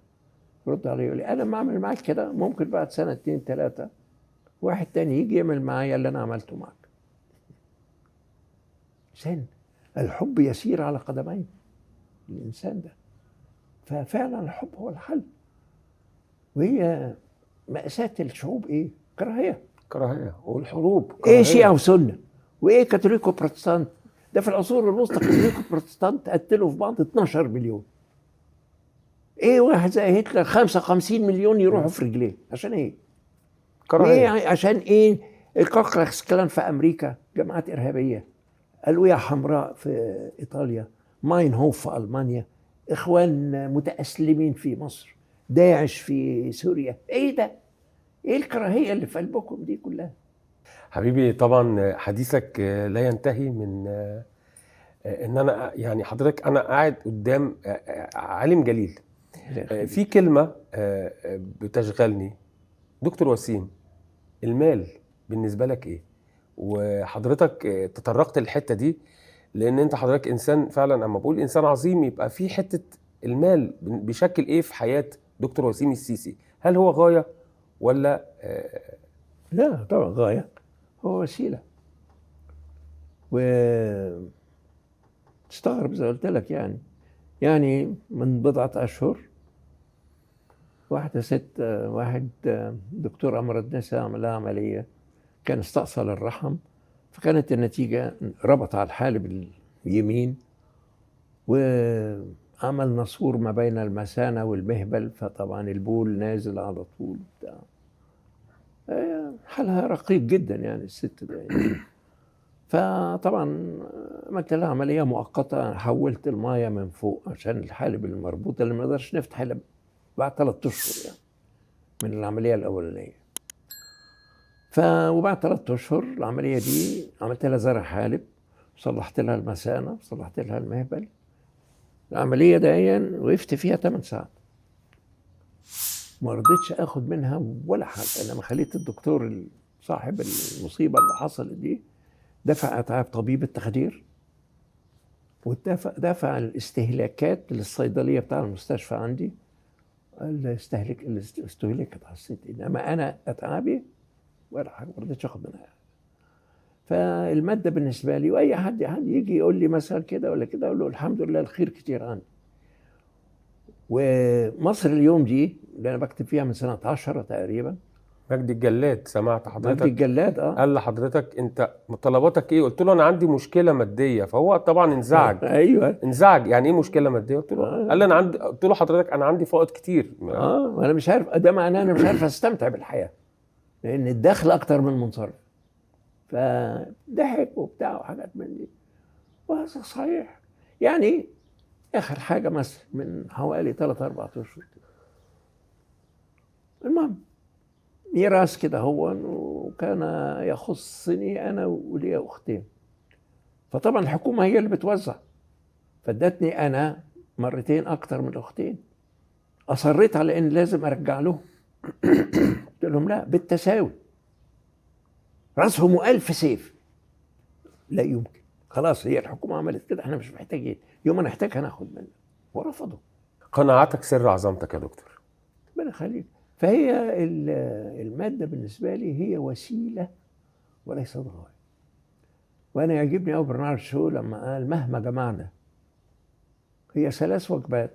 رد عليه يقول لي انا ما اعمل معاك كده، ممكن بعد سنة 2 3 واحد تاني يجي يعمل معايا اللي انا عملته معاك. إنسان الحب يسير على قدمين الإنسان ده. ففعلا الحب هو الحل. وهي مأساة الشعوب إيه؟ كراهية. كراهية والحروب كراهية. إيه شيعة وسنة؟ وإيه كاثوليك وبروتستانت؟ ده في العصور الوسطى كاثوليك وبروتستانت قتلوا في بعض 12 مليون. إيه واحد زي هتلر 55 مليون يروحوا في رجليه، عشان إيه؟ كراهية. إيه عشان إيه؟ ال Ku Klux Klan في أمريكا جماعات إرهابية. ألوية حمراء في إيطاليا، ماينهوف في ألمانيا، إخوان متأسلمين في مصر، داعش في سوريا. إيه ده؟ إيه الكراهية اللي في قلبكم دي كلها؟ حبيبي طبعا حديثك لا ينتهي من ان انا يعني حضرتك انا قاعد قدام عالم جليل. في كلمة بتشغلني دكتور وسيم، المال بالنسبة لك ايه؟ وحضرتك تطرقت للحتة دي لان انت حضرتك انسان فعلا، اما بقول انسان عظيم يبقى في حتة المال بيشكل ايه في حياة دكتور وسيم السيسي؟ هل هو غاية ولا؟ لا طبعا غاية، هو وسيلة. و تستغرب زي قلت لك يعني من بضعة أشهر واحدة ست، واحد دكتور أمراض نساء عمل لها عملية، كان استأصل الرحم، فكانت النتيجة ربط على الحالب اليمين وعمل ناسور ما بين المثانة والمهبل، فطبعا البول نازل على طول بتاع. حالها رقيق جدا يعني الست ده يعني. فطبعا عملت لها عملية مؤقتة، حولت المايه من فوق عشان الحالب المربوط اللي ما نقدرش نفتح الا بعد 3 اشهر يعني من العملية الاولانية. وبعد 3 اشهر العملية دي عملت لها زرع حالب، صلحت لها المثانه، صلحت لها المهبل. العملية دي وقفت فيها 8 ساعات، ما رضيتش اخد منها ولا حاجة. انا ما خليت الدكتور صاحب المصيبة اللي حصلت دي دفع اتعاب طبيب التخدير، ودفع الاستهلاكات للصيدليه بتاع المستشفى عندي اللي استهلكت على الست، انما انا اتعابي ولا حاجة، ما رضيتش اخد منها. فالماده بالنسبة لي، واي حد يجي يقول لي مثلا كده ولا كده اقول له الحمد لله الخير كتير عندي. ومصر اليوم دي اللي انا بكتب فيها من سنة 10 تقريبا، مجدي الجلاد، سمعت حضرتك مجدي الجلاد قال لحضرتك انت طلباتك ايه؟ قلت له انا عندي مشكلة مادية، فهو طبعا انزعج. ايوه انزعج، يعني ايه مشكلة مادية؟ قلت له قال لي انا عندي، قلت له حضرتك انا عندي فائض كتير. انا مش عارف، ده معناه انا مش عارف استمتع بالحياة لان الدخل اكتر من المنصرف. فضحك وبتاع وحاجات من دي، وهذا صحيح. يعني اخر حاجة مثلا من حوالي 3-4 اشهر، المهم ميراث كده هو، وكان يخصني انا ولي اختين، فطبعا الحكومة هي اللي بتوزع، فادتني انا مرتين اكتر من الاختين. اصريت على ان لازم ارجع لهم، قلت لهم لا بالتساوي، راسهم 1000 سيف، لا يمكن، خلاص هي الحكومة عملت كده، احنا مش محتاجين، يوم ما نحتاج هناخد منه. ورفضوا. قناعتك سر عظمتك يا دكتور، ربنا يخليك. فهي المادة بالنسبة لي هي وسيلة وليست غاية. وأنا يعجبني أوي برنارد شو لما قال مهما جمعنا هي 3 وجبات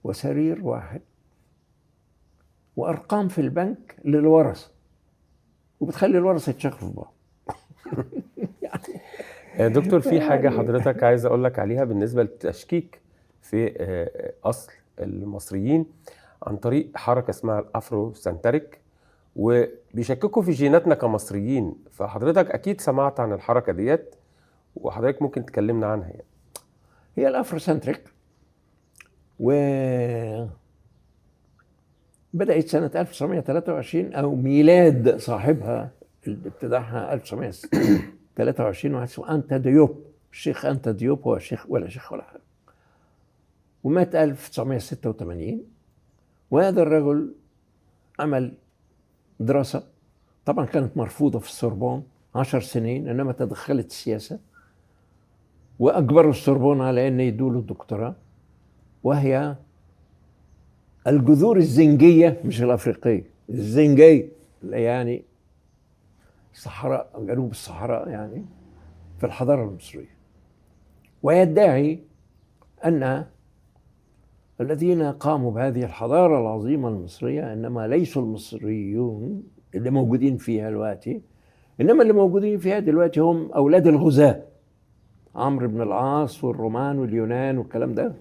وسرير واحد وأرقام في البنك للورثة، وبتخلي الورثة يتشخوا في بعض. يا دكتور في حاجة حضرتك عايز أقول لك عليها بالنسبة للتشكيك في أصل المصريين عن طريق حركة اسمها ال Afrocentric، وبيشككوا في جيناتنا كمصريين، فحضرتك أكيد سمعت عن الحركة ديت وحضرتك ممكن تكلمنا عنها يعني. هي ال Afrocentric و بدأت سنة 1923 أو ميلاد صاحبها اللي ابتدعها 1923، واحد اسمه أنتا ديوب، الشيخ أنتا ديوب، هو شيخ ولا شيخ ولا حاجة، ومات 1986. وهذا الرجل عمل دراسة طبعا كانت مرفوضة في السوربون 10 سنين، إنما تدخلت السياسة وأجبروا السوربون على أن يدوا له الدكتوراه، وهي الجذور الزنجية مش الأفريقية، الزنجية يعني الصحراء، جنوب الصحراء يعني، في الحضارة المصرية. ويدعي أن الذين قاموا بهذه الحضارة العظيمة المصرية إنما ليسوا المصريون اللي موجودين فيها دلوقتي، إنما اللي موجودين فيها دلوقتي هم أولاد الغزاة، عمرو بن العاص والرومان واليونان والكلام ده،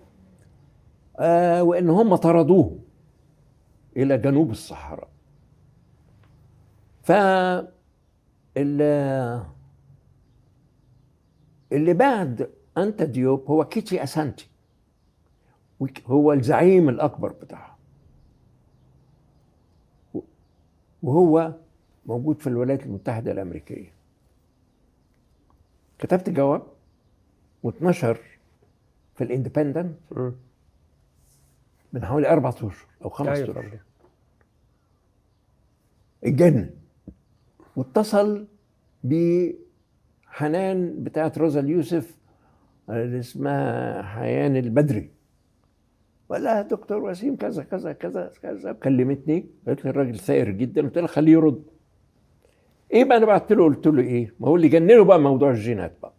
وإن هم طردوهم إلى جنوب الصحراء. ف اللي بعد أنت ديوب هو كيتي أسانتي، هو الزعيم الأكبر بتاعها، وهو موجود في الولايات المتحدة الأمريكية. كتبت جواب واتنشر في الاندبندنت من حوالي 4 اشهر او 5 اشهر. اتجنن واتصل بحنان بتاعت روزا اليوسف اللي اسمها حيان البدري، وقال لها دكتور وسيم كذا كذا كذا كذا. كلمتني قالت لي الراجل ثائر جدا، قلت لها خليه يرد. ايه بقى، انا بعت له قلت له ايه، ما هو اللي جننه بقى موضوع الجينات بقى.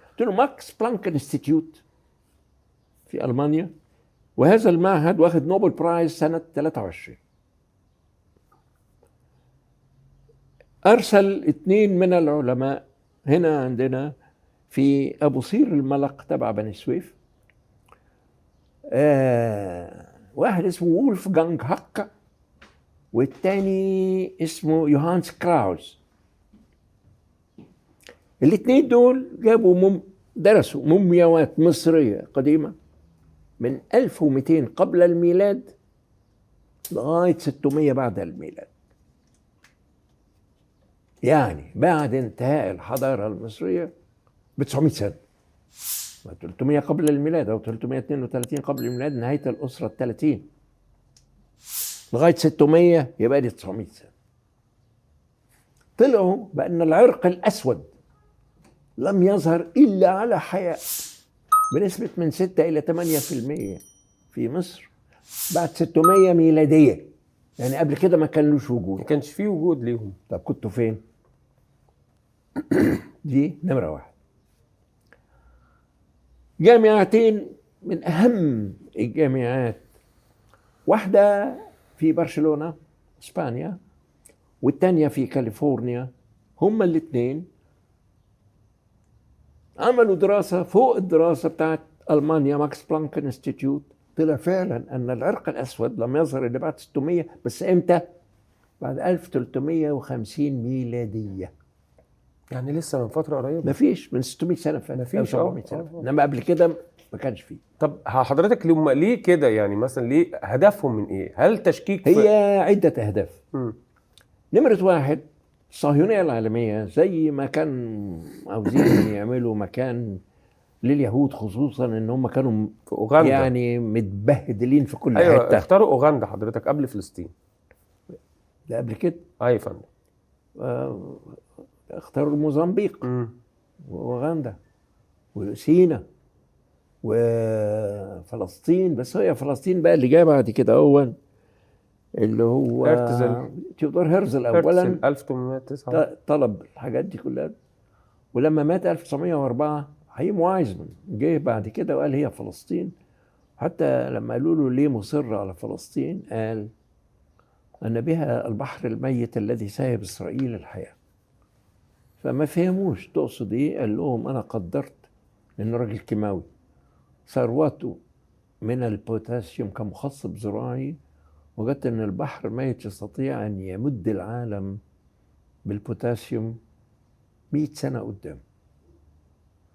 قلت له Max Planck Institute في المانيا، وهذا المعهد واخد Nobel Prize سنة 23، ارسل 2 من العلماء هنا عندنا في ابو صير الملق تبع بني سويف، واحد اسمه وولف جانج هاكا والتاني اسمه يوهانس كراوز. الاثنين دول جابوا درسوا مومياوات مصرية قديمة من 1200 قبل الميلاد لغاية 600 بعد الميلاد، يعني بعد انتهاء الحضارة المصرية ب 900 سنة، 300 قبل الميلاد أو 332 قبل الميلاد نهاية الأسرة 30 لغاية 600 يبقى دي 900 سنة. طلعوا بأن العرق الأسود لم يظهر إلا على حياء بنسبة من 6 إلى 8% في مصر بعد 600 ميلادية، يعني قبل كده ما كانوش وجود، ما كانش فيه وجود ليهم. طب كنتوا فين؟ دي نمرة واحد. جامعتين من أهم الجامعات، واحدة في برشلونة إسبانيا والتانية في كاليفورنيا، هما الاثنين عملوا دراسة فوق الدراسة بتاعت ألمانيا Max Planck Institute. طلع فعلا أن العرق الأسود لم يظهر إلا بعد 600، بس إمتى؟ بعد 1350 ميلادية، يعني لسه من فترة قريبة، مفيش من 600 سنة فاتت، مفيش 700 سنة، إنما قبل كده ما كانش فيه. طب حضرتك ليه كده يعني؟ مثلا ليه هدفهم من إيه؟ هل تشكيك هي عدة أهداف. نمرة واحد، الصهيونية العالمية زي ما كان عاوزين يعملوا مكان لليهود، خصوصا ان هم كانوا في أوغندا يعني متبهدلين في كل أيوة، حتة. اختاروا أوغندا حضرتك قبل فلسطين. ده قبل كده. ايوه يا فندم. اختاروا الموزمبيق وأوغندا وسينا وفلسطين، بس هي فلسطين بقى اللي جاي بعد كده هو اللي هو هرتزل، تيودور هرتزل اولا 1809 طلب الحاجات دي كلها، ولما مات 1904 حييم وايزمان جه بعد كده وقال هي فلسطين. حتى لما قالوا له ليه مصر على فلسطين، قال أن بها البحر الميت الذي سايب إسرائيل الحياة. فما فهموش تقصد إيه، قال لهم أنا قدرت إنه راجل كيماوي ثروته من البوتاسيوم كمخصب زراعي، وجدت أن البحر الميت يستطيع أن يمد العالم بالبوتاسيوم 100 سنة قدام.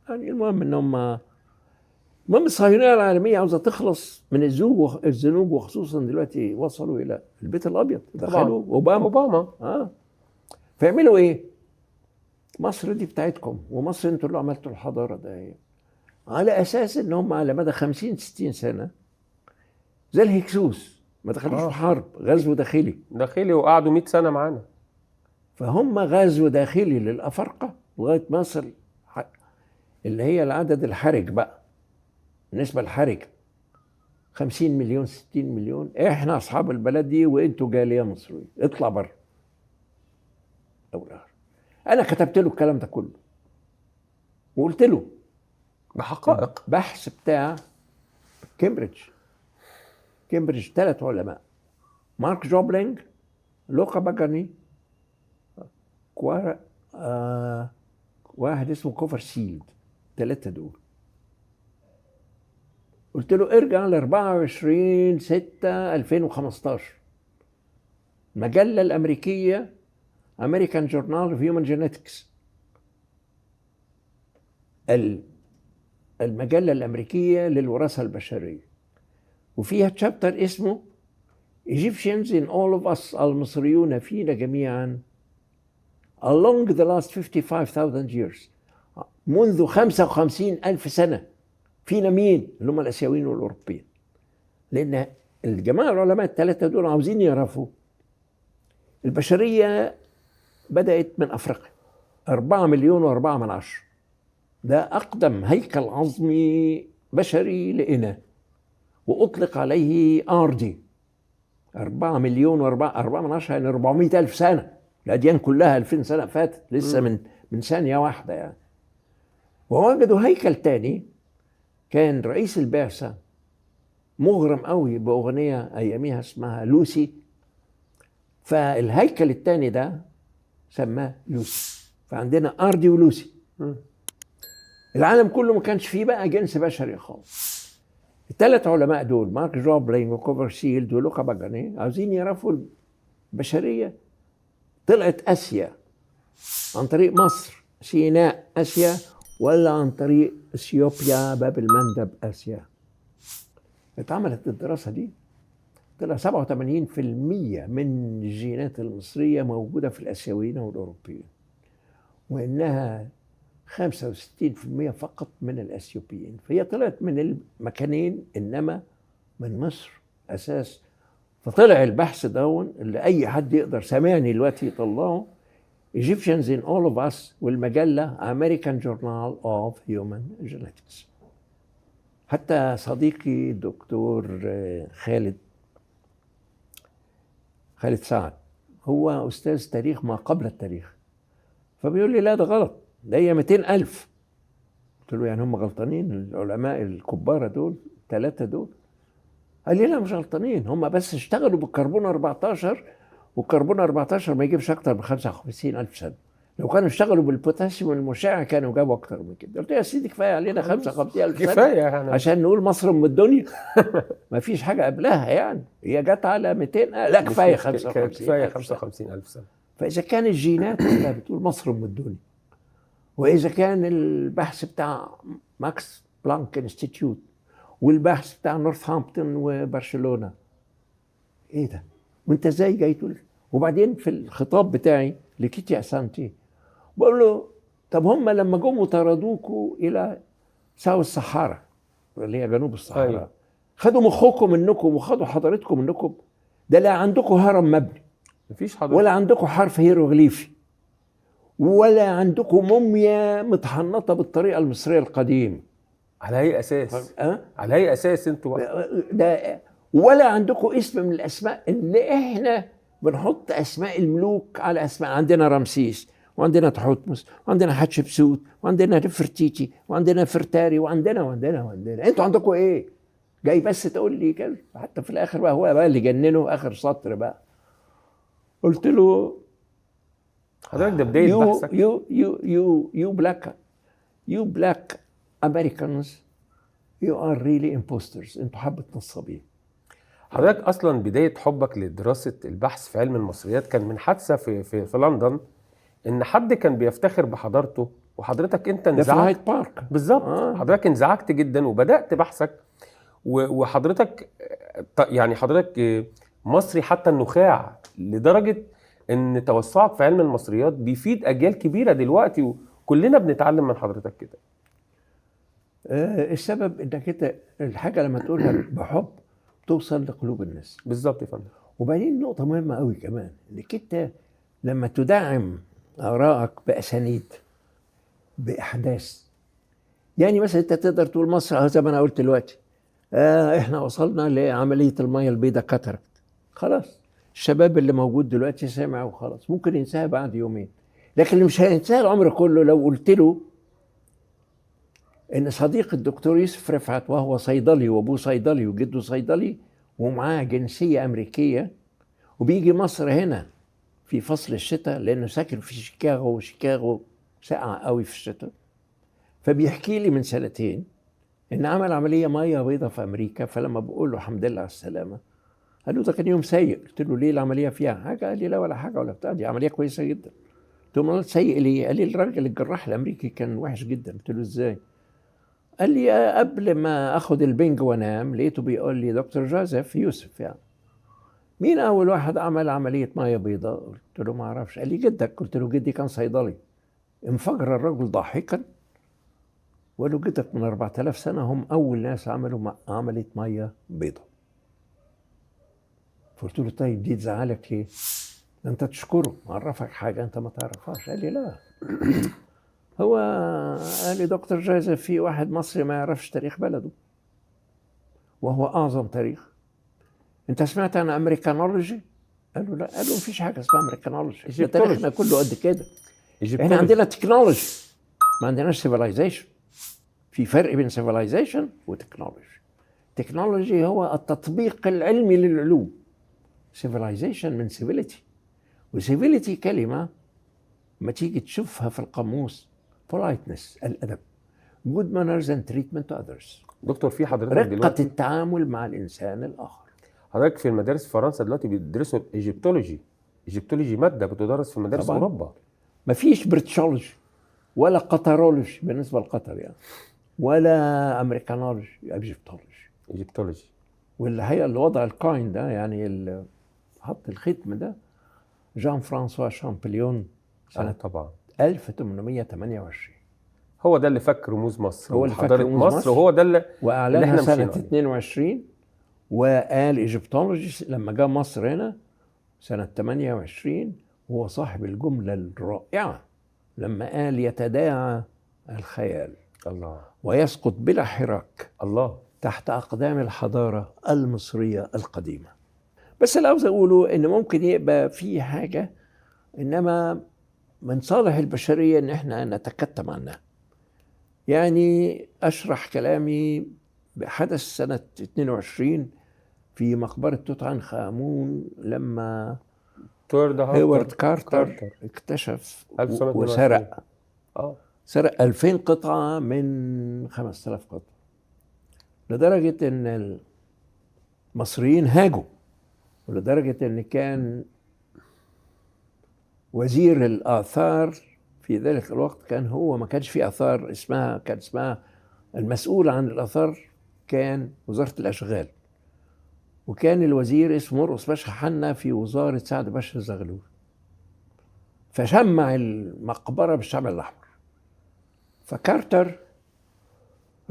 يعني المهم إن هم، المهم الصهيونية العالمية عاوزة تخلص من الزنوج، وخصوصا دلوقتي وصلوا إلى البيت الأبيض، دخلوا أوباما. فيعملوا إيه؟ مصر دي بتاعتكم، ومصر انتوا اللي عملتوا الحضارة ده، على أساس إن هم على مدى 50-60 سنة زي الهكسوس ما دخلوش في حرب، غزو داخلي داخلي، وقعدوا 100 سنة معانا. فهم غزو داخلي للأفارقة لغاية مصر اللي هي العدد الحرج بقى، بالنسبة الحرجة 50 مليون 60 مليون، احنا أصحاب البلد دي وانتوا جالية مصرية، اطلع بره. أنا كتبت له الكلام ده كله وقلت له بحقائق، بحث بتاع كامبريدج، 3 علماء، مارك جوبلينج، لوكا باجاني، واحد اسمه كوفرسيلد، 3 دول. قلت له ارجع ل 24/6/2015 المجلة الأمريكية American Journal of Human Genetics، المجلة الأمريكية للوراثة البشرية، وفيها chapter اسمه Egyptians in all of us، المصريون فينا جميعا، along the last 55,000 years، منذ 55 ألف سنة. فينا مين؟ اللي هم الآسيويين والأوروبيين. لأن الجماعة العلماء الثلاثة دول عاوزين يعرفوا البشرية بدأت من أفريقيا 4.4 مليون، ده أقدم هيكل عظمي بشري لقيناه، وأطلق عليه أردي. 4 مليون وأربعة من عشرة، يعني 400 ألف سنة. الأديان كلها 2000 سنة فاتت لسه من ثانية واحدة يعني. ووجدوا هيكل تاني، كان رئيس البعثة مغرم قوي بأغنية أياميها اسمها لوسي، فالهيكل التاني ده سماه لوسي. فعندنا أردي ولوسي. العالم كله ما كانش فيه بقى جنس بشري خالص. الثلاث علماء دول، مارك جوبلينج وكوفرسيلد ولوكا باجاني، عاوزين يعرفوا البشرية طلعت آسيا عن طريق مصر سيناء آسيا، ولا عن طريق اثيوبيا باب المندب آسيا. اتعملت الدراسة دي، طلع 87% من الجينات المصرية موجودة في الآسيويين والأوروبيين، وإنها 65% فقط من الأثيوبيين. فهي طلعت من المكانين، إنما من مصر أساس. فطلع البحث دون اللي أي حد يقدر سامعني دلوقتي يطلعه، Egyptians in all of us، والمجلة American Journal of Human Genetics. حتى صديقي الدكتور خالد سعد، هو أستاذ تاريخ ما قبل التاريخ، فبيقول لي لا ده غلط، ده هي 200,000. قلت له يعني هم غلطانين العلماء الكبارة دول الثلاثة دول؟ قال لي لا مش غلطانين، هم بس اشتغلوا بالكربون 14، والكربون 14 ما يجيبش اكتر من 55,000 سنة. لو كانوا اشتغلوا بالبوتاسيوم المشع كانوا جابوا اكتر من كده. قلت يا سيدي كفاية علينا 55,000 سنة، كفاية يعني عشان نقول مصر ام الدنيا. ما فيش حاجة قبلها يعني، هي جت على 200، لا كفاية 55، كفاية 55,000 سنة. فاذا كان الجينات كلها بتقول مصر ام الدنيا، واذا كان البحث بتاع ماكس بلانك Institute والبحث بتاع نورثهامبتون وبرشلونة، ايه ده؟ وانت ازاي جاي تقول؟ وبعدين في الخطاب بتاعي لكيتي اسانتي بقول له طب هم لما جم وطردوكوا الى South الصحراء اللي هي جنوب الصحراء، أيوة. خدوا مخكم منكم وخدوا حضارتكم منكم، ده لا عندكم هرم مبني، مفيش حضارة، ولا عندكم حرف هيروغليفي، ولا عندكم موميا متحنطه بالطريقة المصرية القديمة. على اي اساس؟ أه؟ على اي اساس انتوا ده ولا عندكم اسم من الاسماء اللي احنا بنحط اسماء الملوك على اسماء. عندنا رمسيس، وعندنا تحتمس، وعندنا حتشبسوت، وعندنا نفرتيتي، وعندنا فرتاري، وعندنا وعندنا وعندنا. انتوا عندكم ايه؟ جاي بس تقول لي كده. حتى في الاخر بقى هو بقى اللي جننه اخر سطر بقى، قلت له حضرتك ده بداية بحثك. you you you you black you black Americans you are really imposters، انتوا حبه نصابين. حضرتك اصلا بداية حبك لدراسة البحث في علم المصريات كان من حادثه في في, في لندن، ان حد كان بيفتخر بحضارته وحضرتك انت ده في انزعجت. هايد بارك بالظبط. حضرتك انزعجت جدا وبدات بحثك، وحضرتك يعني حضرتك مصري حتى النخاع، لدرجة ان توسعك في علم المصريات بيفيد اجيال كبيرة دلوقتي، وكلنا بنتعلم من حضرتك كده. السبب انك انت الحاجة لما تقولها بحب توصل لقلوب الناس. بالظبط يا فندم. وبعدين نقطة مهمة قوي كمان، انك انت لما تدعم ارائك باسانيد باحداث، يعني مثلا انت تقدر تقول مصر زي ما انا قلت دلوقتي، احنا وصلنا لعملية المية البيضاء cataract، خلاص الشباب اللي موجود دلوقتي سامع وخلاص، ممكن ينساها بعد يومين، لكن اللي مش هينساها العمر كله لو قلت له ان صديق الدكتور يوسف رفعت، وهو صيدلي وابوه صيدلي وجده صيدلي ومعاه جنسية امريكية، وبيجي مصر هنا في فصل الشتاء لانه ساكن في شيكاغو، وشيكاغو ساقعه قوي في الشتاء، فبيحكي لي من سنتين ان عمل عملية مية بيضاء في امريكا. فلما بقول له الحمد لله على السلامة، قال له ده كان يوم سيء. قلت له ليه، العملية فيها حاجة؟ قال لي لا ولا حاجة ولا بتاع، دي عملية كويسة جدا. قلت له سيء ليه؟ قال لي الراجل الجراح الامريكي كان وحش جدا. قلت له ازاي؟ قال لي قبل ما اخد البنج وانام لقيته بيقول لي دكتور جوزيف يوسف، يعني مين اول واحد عمل عملية مية بيضاء؟ قلت له ما اعرفش. قال لي جدك. قلت له جدي كان صيدلي. انفجر الرجل ضاحكا وقال له جدك من 4000 سنة هم اول ناس عملوا عملية مية بيضاء. فقلت له طيب دي تزعلك ليه؟ ده انت تشكره، عرفك حاجة انت ما تعرفهاش. قال لي لا. هو قال لي دكتور جوزيف في واحد مصري ما يعرفش تاريخ بلده وهو اعظم تاريخ. انت سمعت عن Americanology؟ قال له لا. قال له مفيش حاجة اسمها Americanology، ده تاريخنا كله قد كده. احنا عندنا technology ما عندناش civilization. في فرق بين civilization و technology. technology هو التطبيق العلمي للعلوم، civilization من civility، و civility كلمة ما تيجي تشوفها في القاموس politeness، الادب، good manners and treatment to others. دكتور في حضرتك رقه دلوقتي التعامل مع الانسان الاخر. حضرتك في المدارس في فرنسا دلوقتي بيدرسوا ال Egyptology. Egyptology مادة بتدرس في مدارس طبعاً. اوروبا. مفيش Britishology ولا Qatarology بالنسبة لقطر يعني، ولا Americanology، Egyptology. Egyptology. واللي هي اللي وضع ال coin ده، يعني اللي حط الختم ده، جان فرانسوا شامبليون سنة طبعا 1828. هو ده اللي فك رموز مصر، هو اللي فك وحضارة رموز مصر، مصر. وهو ده اللي واعلنها احنا سنة مشينا عليه. 22، وقال Egyptology لما جاء مصر هنا سنة 28. هو صاحب الجملة الرائعة لما قال يتداعى الخيال الله ويسقط بلا حراك الله تحت أقدام الحضارة المصرية القديمة. بس اللي عاوز أقوله إن ممكن يبقى في حاجة، إنما من صالح البشرية إن إحنا نتكتم عنها. يعني أشرح كلامي بحدث سنة 22 في مقبرة توت عنخ آمون، لما هوارد كارتر اكتشف 1922. وسرق سرق 2000 قطعة من 5000 قطعة، لدرجة إن المصريين هاجوا، ولدرجة إن كان وزير الآثار في ذلك الوقت كان هو، ما كانش في آثار اسمها، كان اسمها المسؤول عن الآثار كان وزارة الأشغال، وكان الوزير اسمه مرقص باشا حنا في وزارة سعد باشا زغلول، فشمع المقبرة بالشمع الأحمر. فكارتر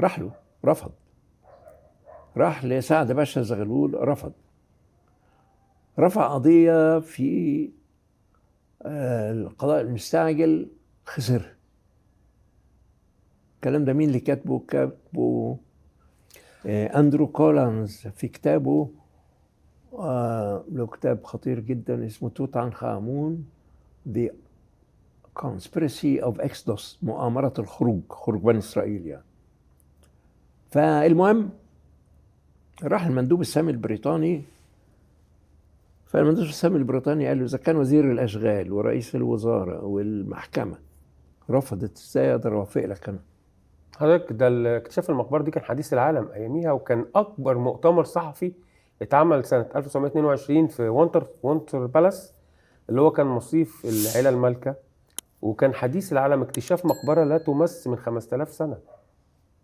راح له رفض، راح لسعد باشا زغلول رفض، رفع قضية في القضاء المستعجل خسر. الكلام ده مين اللي كاتبه؟ كاتبه أندرو كولانز في كتابه، له كتاب خطير جدا اسمه توت عنخ آمون The Conspiracy of Exodus، مؤامرة الخروج، خروج بني إسرائيل يعني. فالمهم راح المندوب السامي البريطاني، فالمندوب السامي البريطاني قال له إذا كان وزير الأشغال ورئيس الوزارة والمحكمة رفضت، إزاي أقدر أوافق لك أنا؟ حضرتك ده اكتشاف المقبرة دي كان حديث العالم أياميها، وكان أكبر مؤتمر صحفي اتعمل سنة 1922 في وينتر بالاس اللي هو كان مصيف العيلة المالكة، وكان حديث العالم اكتشاف مقبرة لا تمس من 5000 سنة،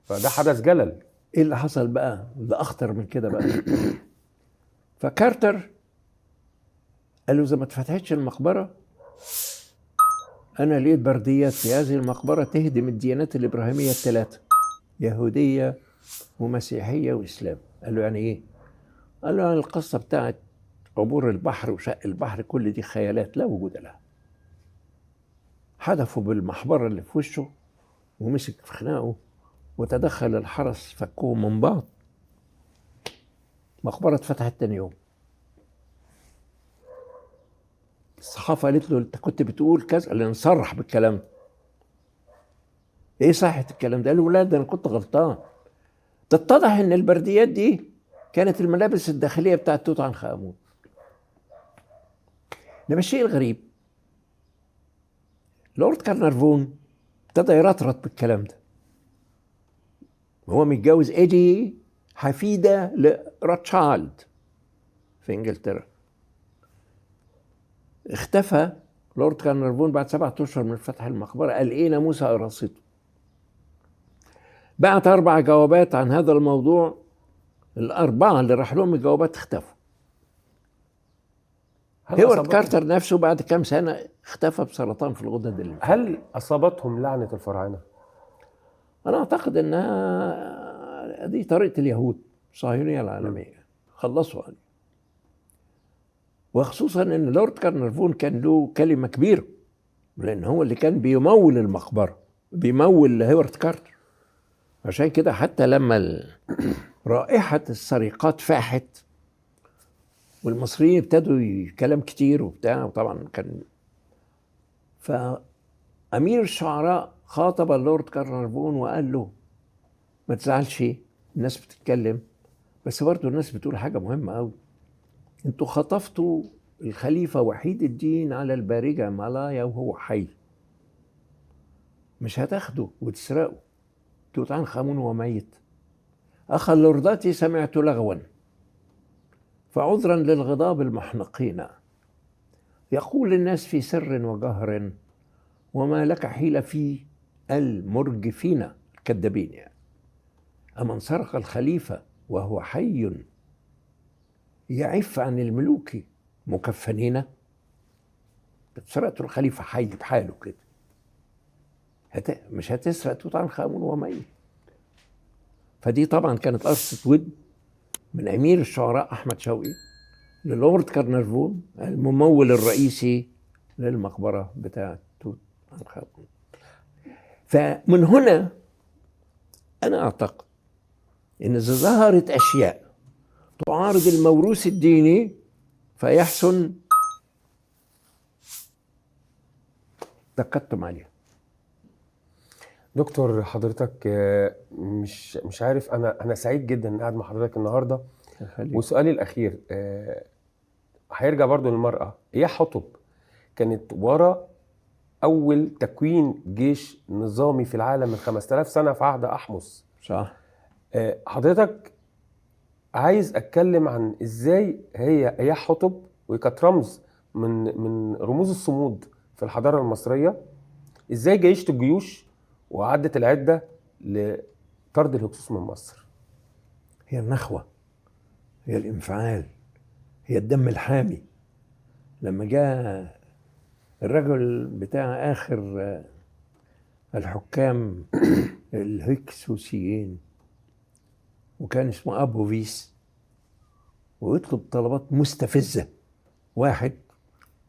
فده حدث جلل. ايه اللي حصل بقى؟ ده اخطر من كده بقى. فكارتر قال له اذا ما اتفتحتش المقبرة، انا لقيت برديات في هذه المقبرة تهدم الديانات الابراهيمية الثلاثة، يهودية ومسيحيه واسلام. قال له يعني ايه؟ قال له يعني القصة بتاعت عبور البحر وشق البحر كل دي خيالات لا وجود لها. حدفوا بالمحبره اللي في وشه ومسك في خناقه، وتدخل الحرس فكوهم من بعض. مقبرة اتفتحت تاني يوم. الصحافة قالت له انت كنت بتقول كذا، قال نصرح بالكلام ده. ايه صحة الكلام ده؟ قال له لا ده انا كنت غلطان. ده اتضح ان البرديات دي كانت الملابس الداخلية بتاعت توت عنخ آمون. انما الشيء الغريب لورد كارنارفون ابتدى يرطرط بالكلام ده. هو متجوز ايدي حفيدة لروتشايلد في انجلترا. اختفى لورد كارنرفون بعد 7 أشهر من فتح المقبرة قال إيه ناموسة قرصته. بعت 4 جوابات عن هذا الموضوع، ال4 اللي راح لهم الجوابات اختفوا. هيوارد كارتر نفسه بعد كام سنة اختفى بسرطان في الغدد الليمفاوية. هل أصابتهم لعنة الفراعنة؟ أنا أعتقد أنها دي طريقة اليهود الصهيونية العالمية، خلصوا عليه. وخصوصا أن لورد كارنرفون كان له كلمة كبيرة، لأن هو اللي كان بيمول المقبرة، بيمول هيوارد كارتر. عشان كده حتى لما رائحة السرقات فاحت والمصريين ابتدوا كلام كتير وبتاع، وطبعا كان فأمير الشعراء خاطب اللورد كارنرفون وقال له ما تزعلش، الناس بتتكلم، بس برضه الناس بتقول حاجة مهمة أوي، انتوا خطفتوا الخليفة وحيد الدين على البارجة مالايا وهو حي، مش هتاخده وتسرقه توت عنخ آمون وهو ميت. أخا اللوردات سمعت لغوا فعذرا للغضاب المحنقين، يقول الناس في سر وجهر وما لك حيلة في المرجفين الكذابين، يعني أمن سرق الخليفة وهو حي يعف عن الملوك مكفنين؟ سرقت الخليفة حي بحاله كده، مش هتسرق توت عنخ آمون وهو ميت. فدي طبعا كانت قصة ود من أمير الشعراء أحمد شوقي للورد كارنرفون الممول الرئيسي للمقبرة بتاعة توت عنخ آمون. فمن هنا أنا أعتقد إن إذا ظهرت أشياء تعارض الموروث الديني فيحسن تكتم عليها. دكتور حضرتك مش عارف، انا سعيد جدا ان قاعد مع حضرتك النهارده. وسؤالي الاخير هيرجع برضو للمرأة. ايه حطب كانت ورا اول تكوين جيش نظامي في العالم من 5000 سنة في عهد احمس؟ صح. حضرتك عايز اتكلم عن ازاي هي ايه حطب، وكانت رمز من رموز الصمود في الحضارة المصرية، ازاي جيشت الجيوش وعدت العدة لطرد الهكسوس من مصر؟ هي النخوة، هي الانفعال، هي الدم الحامي. لما جاء الرجل بتاع آخر الحكام الهكسوسيين وكان اسمه أبو فيس، ويطلب طلبات مستفزة. واحد،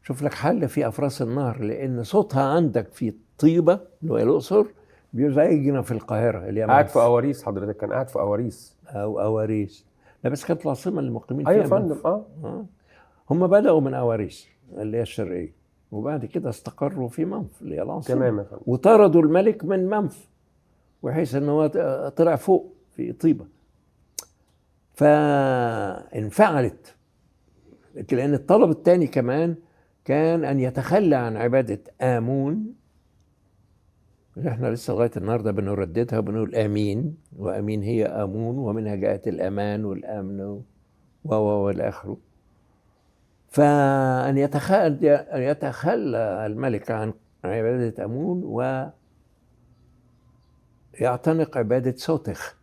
شوف لك حل في أفراس النهر، لأن صوتها عندك في طيبة اللي هو الأقصر بيزعجنا في القاهرة. اللي قاعد في أواريس، حضرتك كان قاعد في أواريس أو أواريس، لا بس كانت العاصمة اللي المقيمين فيها. أيوة فندم. هم بدأوا من أواريس اللي هي الشرقية، وبعد كده استقروا في منف اللي هي العاصمة. تمام يا فندم. وطردوا الملك من منف، وحيث إن هو طلع فوق في طيبة. فانفعلت، لأن الطلب الثاني كمان كان أن يتخلى عن عبادة آمون، اللي احنا لسه لغاية النهاردة بنرددها وبنقول آمين، وآمين هي آمون، ومنها جاءت الأمان والأمن والآخر. فأن يتخلى الملك عن عبادة آمون ويعتنق عبادة سوتخ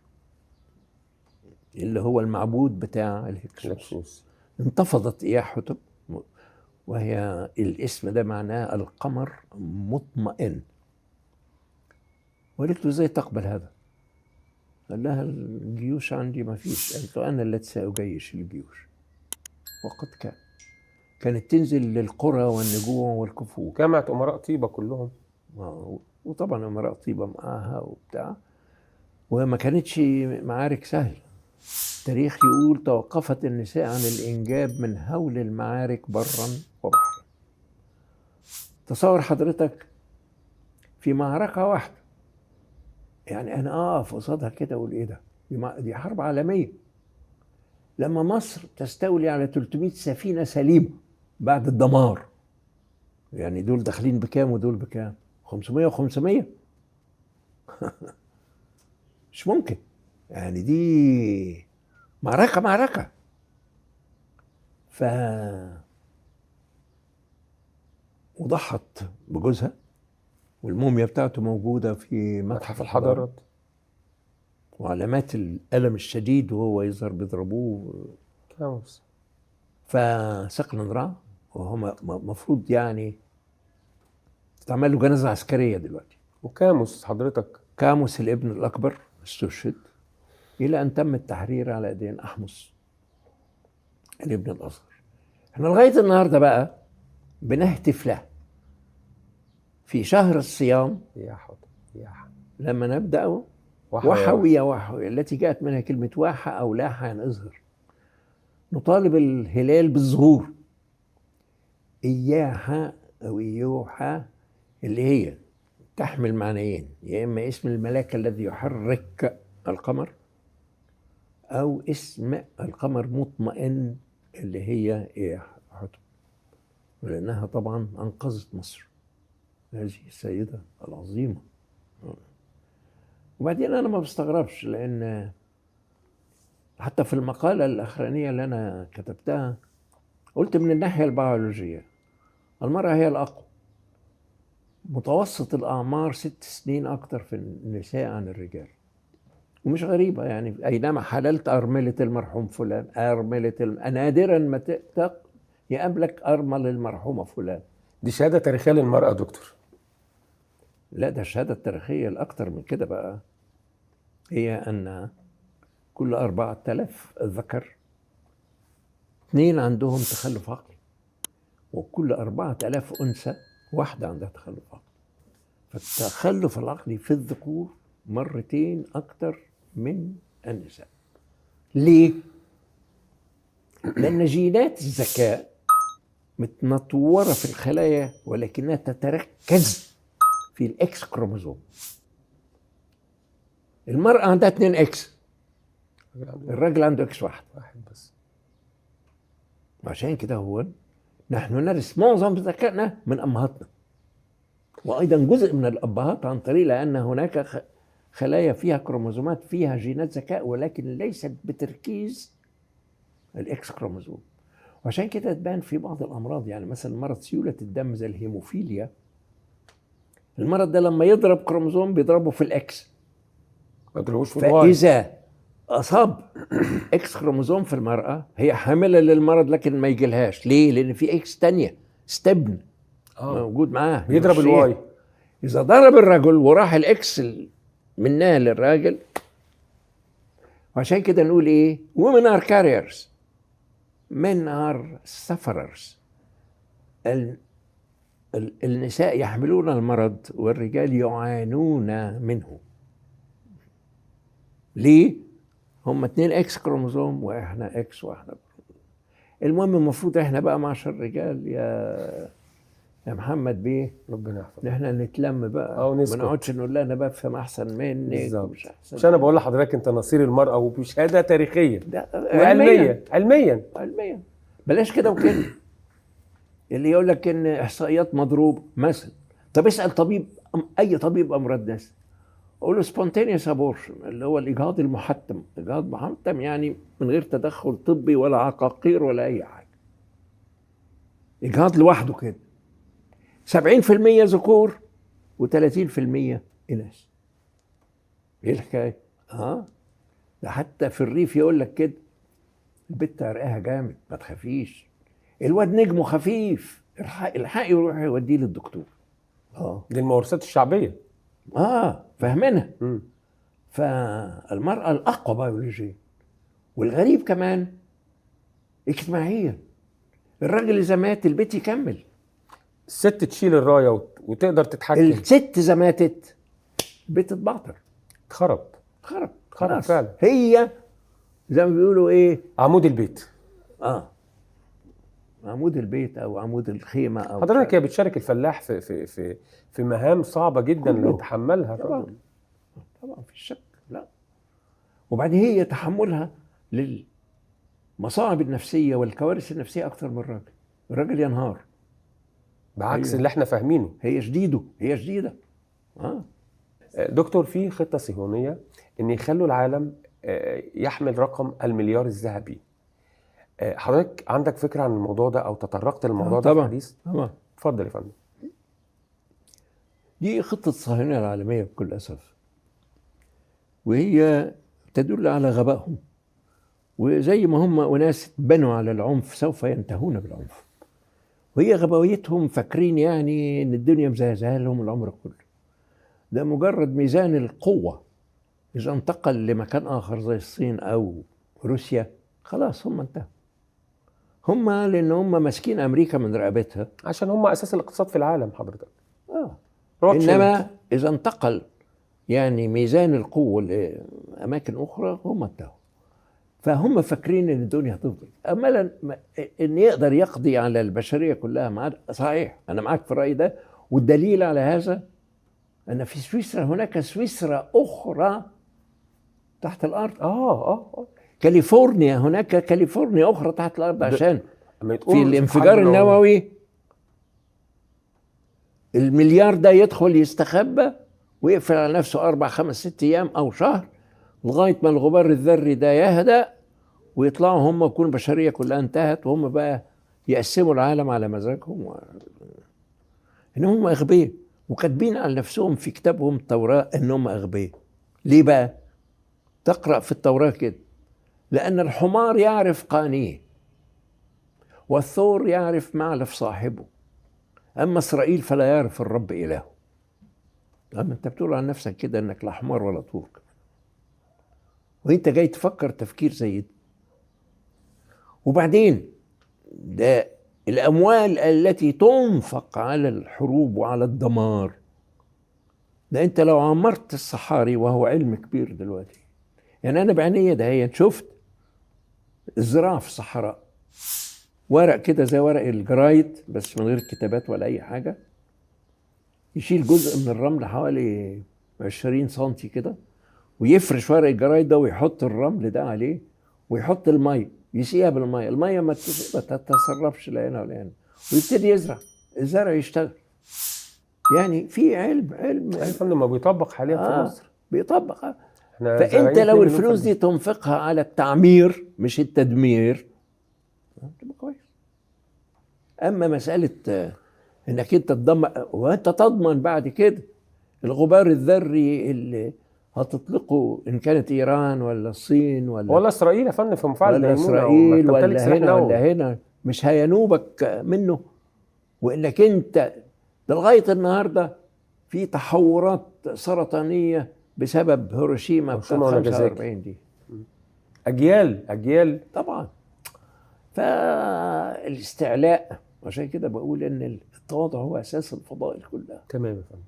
اللي هو المعبود بتاع الهكسوس. انتفضت إياه حتب، وهي الاسم ده معناه القمر مطمئن. وقالت له ازاي تقبل هذا؟ قال لها الجيوش عندي ما فيش. قالت له انا التي سأجيش الجيوش. وقد كان. كانت تنزل للقرى والنجوع والكفوف. جامعة أمراء طيبة كلهم. وطبعا أمراء طيبة معاها وبتاع، وما كانتش معارك سهلة. التاريخ يقول توقفت النساء عن الإنجاب من هول المعارك برا وبحرا. تصور حضرتك في معركة واحدة، يعني أنا أقف قصادها كده أقول إيه ده؟ دي حرب عالمية. لما مصر تستولي على 300 سفينة سليمة بعد الدمار، يعني دول داخلين بكام ودول بكام؟ 500 و500. مش ممكن، يعني دي معركة معركة. ف وضحت بجوزها، والموميا بتاعته موجودة في متحف الحضارات، وعلامات الألم الشديد وهو يظهر بيضربوه كاموس. فسقنن رع، وهو مفروض يعني تعمل له جنازة عسكرية دلوقتي. وكاموس حضرتك، كاموس الابن الأكبر استشهد إلى أن تم التحرير على أيدين أحمس الابن الأصغر. احنا لغاية النهاردة بقى بنهتف له في شهر الصيام، يا حط يا حط، لما نبدأ وحوية وحوية التي جاءت منها كلمة واحة أو لاحة يعني اظهر. نطالب الهلال بالظهور، إياها أو إيوحا اللي هي تحمل معنيين، يا إما اسم الملاك الذي يحرك القمر، أو اسم القمر مطمئن اللي هي إياحة، ولأنها طبعا أنقذت مصر هذه السيدة العظيمة. وبعدين أنا ما بستغربش، لأن حتى في المقالة الأخرانية اللي أنا كتبتها قلت من الناحية البيولوجية المرأة هي الأقوى، متوسط الأعمار 6 سنين أكتر في النساء عن الرجال، ومش غريبة يعني، أينما حللت أرملة المرحوم فلان، أرملة نادرا ما يقابلك أرمل المرحومة فلان. دي شهادة تاريخية للمرأة دكتور. لا، ده الشهادة التاريخية الأكتر من كده بقى، هي أن كل 4000 ذكر 2 عندهم تخلف عقلي، وكل 4000 أنثى 1 عندها تخلف عقلي. فالتخلف العقلي في الذكور 2 أكتر من النساء. ليه؟ لأن جينات الذكاء متنطورة في الخلايا، ولكنها تتركز في ال X chromosome. المرأة عندها 2 X، الراجل عنده X واحد بس. عشان كده هو نحن نرث معظم ذكائنا من أمهاتنا، وأيضا جزء من الأبهات عن طريق، لأن هناك خلايا فيها كروموزومات فيها جينات ذكاء، ولكن ليست بتركيز ال X chromosome. وعشان كده تبان في بعض الأمراض، يعني مثلا مرض سيولة الدم زي الهيموفيليا، المرض ده لما يضرب كروموزوم بيضربه في ال X، ما يضربوش في ال Y. فإذا أصاب X chromosome في المرأة هي حاملة للمرض لكن ما يجيلهاش. ليه؟ لأن في X تانية استبن موجود معاه بيضرب ال Y. إذا ضرب الرجل وراح ال X منها للراجل. وعشان كده نقول إيه؟ women are carriers, men are sufferers. النساء يحملون المرض والرجال يعانون منه. ليه؟ هم 2 X chromosome واحنا X واحنا. المهم المفروض احنا بقى معشر الرجال يا محمد بيه، ربنا يحفظك، احنا نتلم بقى، ما نقعدش نقول لها انا بفهم احسن منك ومش احسن. مش انا بقول لحضرتك انت نصير المرأة وبشهادة تاريخية وعلمية، علميا علميا، بلاش كده وكده. اللي يقول لك ان احصائيات مضروب مثلا، طب اسال طبيب، اي طبيب امراض ناس، قول له spontaneous abortion اللي هو الاجهاض المحتم. اجهاض محتم يعني من غير تدخل طبي ولا عقاقير ولا اي حاجه، اجهاض لوحده كده. 70% ذكور و30% اناث. ايه الحكايه؟ ده حتى في الريف يقول لك كده، البت عرقها جامد ما تخافيش، الواد نجمه خفيف، الحقي يروح يوديه للدكتور. دي الممارسات الشعبيه. فاهمينها. فالمرأة الأقوى بيولوجيا، والغريب كمان اجتماعيا. الراجل إذا مات البيت يكمل، الست تشيل الراية وتقدر تتحكم. الست إذا ماتت البيت اتبعتر، اتخرب خلاص فعلا. هي زي ما بيقولوا ايه، عمود البيت. عمود البيت او عمود الخيمه. او حضرتك هي بتشارك الفلاح في في في في مهام صعبه جدا اللي يتحملها طبعا طبعا في الشك. لا، وبعدين هي تحملها للمصاعب النفسيه والكوارث النفسيه اكثر من الراجل. الراجل ينهار بعكس اللي احنا فاهمينه. هي شديده، هي شديده. دكتور، في خطه صهيونيه ان يخلوا العالم يحمل رقم المليار الذهبي. حضرتك عندك فكرة عن الموضوع ده أو تطرقت للموضوع ده في الحديث؟ طبعا. اتفضل يا فندم. دي خطة الصهيونية العالمية بكل أسف، وهي تدل على غبائهم. وزي ما هم أناس بنوا على العنف سوف ينتهون بالعنف. وهي غباويتهم، فاكرين يعني إن الدنيا مزهزهة لهم العمر كله. ده مجرد ميزان القوة إذا انتقل لمكان آخر زي الصين أو روسيا خلاص هم انتهوا. هم لأن هم ماسكين أمريكا من رقبتها عشان هم أساس الاقتصاد في العالم حضرتك. روتشيلد. إنما إذا انتقل يعني ميزان القوة لأماكن أخرى هم انتهوا. فهم فاكرين إن الدنيا هتفضل، أملا إن يقدر يقضي على البشرية كلها معاه. صحيح أنا معاك في الرأي ده، والدليل على هذا أن في سويسرا هناك سويسرا أخرى تحت الأرض. كاليفورنيا هناك كاليفورنيا أخرى تحت الأرض، عشان في الانفجار النووي المليار ده يدخل يستخبى ويقفل على نفسه 4 5 6 أيام أو شهر لغاية ما الغبار الذري ده يهدأ ويطلعوا هم، يكون البشرية كلها انتهت، وهم بقى يقسموا العالم على مزاجهم. إن هم أغبياء، وكاتبين على نفسهم في كتابهم التوراة إن هم أغبياء. ليه بقى؟ تقرأ في التوراة كده: لأن الحمار يعرف قانيه والثور يعرف معلف صاحبه، أما إسرائيل فلا يعرف الرب إلهه. أما أنت بتقول عن نفسك كده إنك لا حمار ولا طور، وأنت جاي تفكر تفكير زي ده. وبعدين ده الأموال التي تنفق على الحروب وعلى الدمار، ده أنت لو عمرت الصحاري، وهو علم كبير دلوقتي، يعني أنا بعينيا ده هي شفت الزراعة في الصحراء، ورق كده زي ورق الجرايد بس من غير كتابات ولا أي حاجة، يشيل جزء من الرمل حوالي 20 سنتي كده، ويفرش ورق الجرايد ده ويحط الرمل ده عليه ويحط المية، يسقيها بالمية، المية ما تتسربش لا هنا ولا هنا، ويبتدي يزرع، الزرع يشتغل. يعني في علم يا فندم ما بيطبق حاليا في مصر، بيطبق. فانت لو الفلوس دي تنفقها على التعمير مش التدمير تبقى كويس. اما مسالة انك انت تدمر، وانت تضمن بعد كده الغبار الذري اللي هتطلقه ان كانت ايران ولا الصين ولا اسرائيل يا فندم في مفاعل ولا اسرائيل ولا هنا ولا هنا، مش هينوبك منه. وانك انت لغاية النهارده في تحورات سرطانية بسبب هيروشيما بتاعت 45 دي، اجيال طبعا. فالاستعلاء، عشان كده بقول ان التواضع هو اساس الفضائل كلها. تمام يا فندم.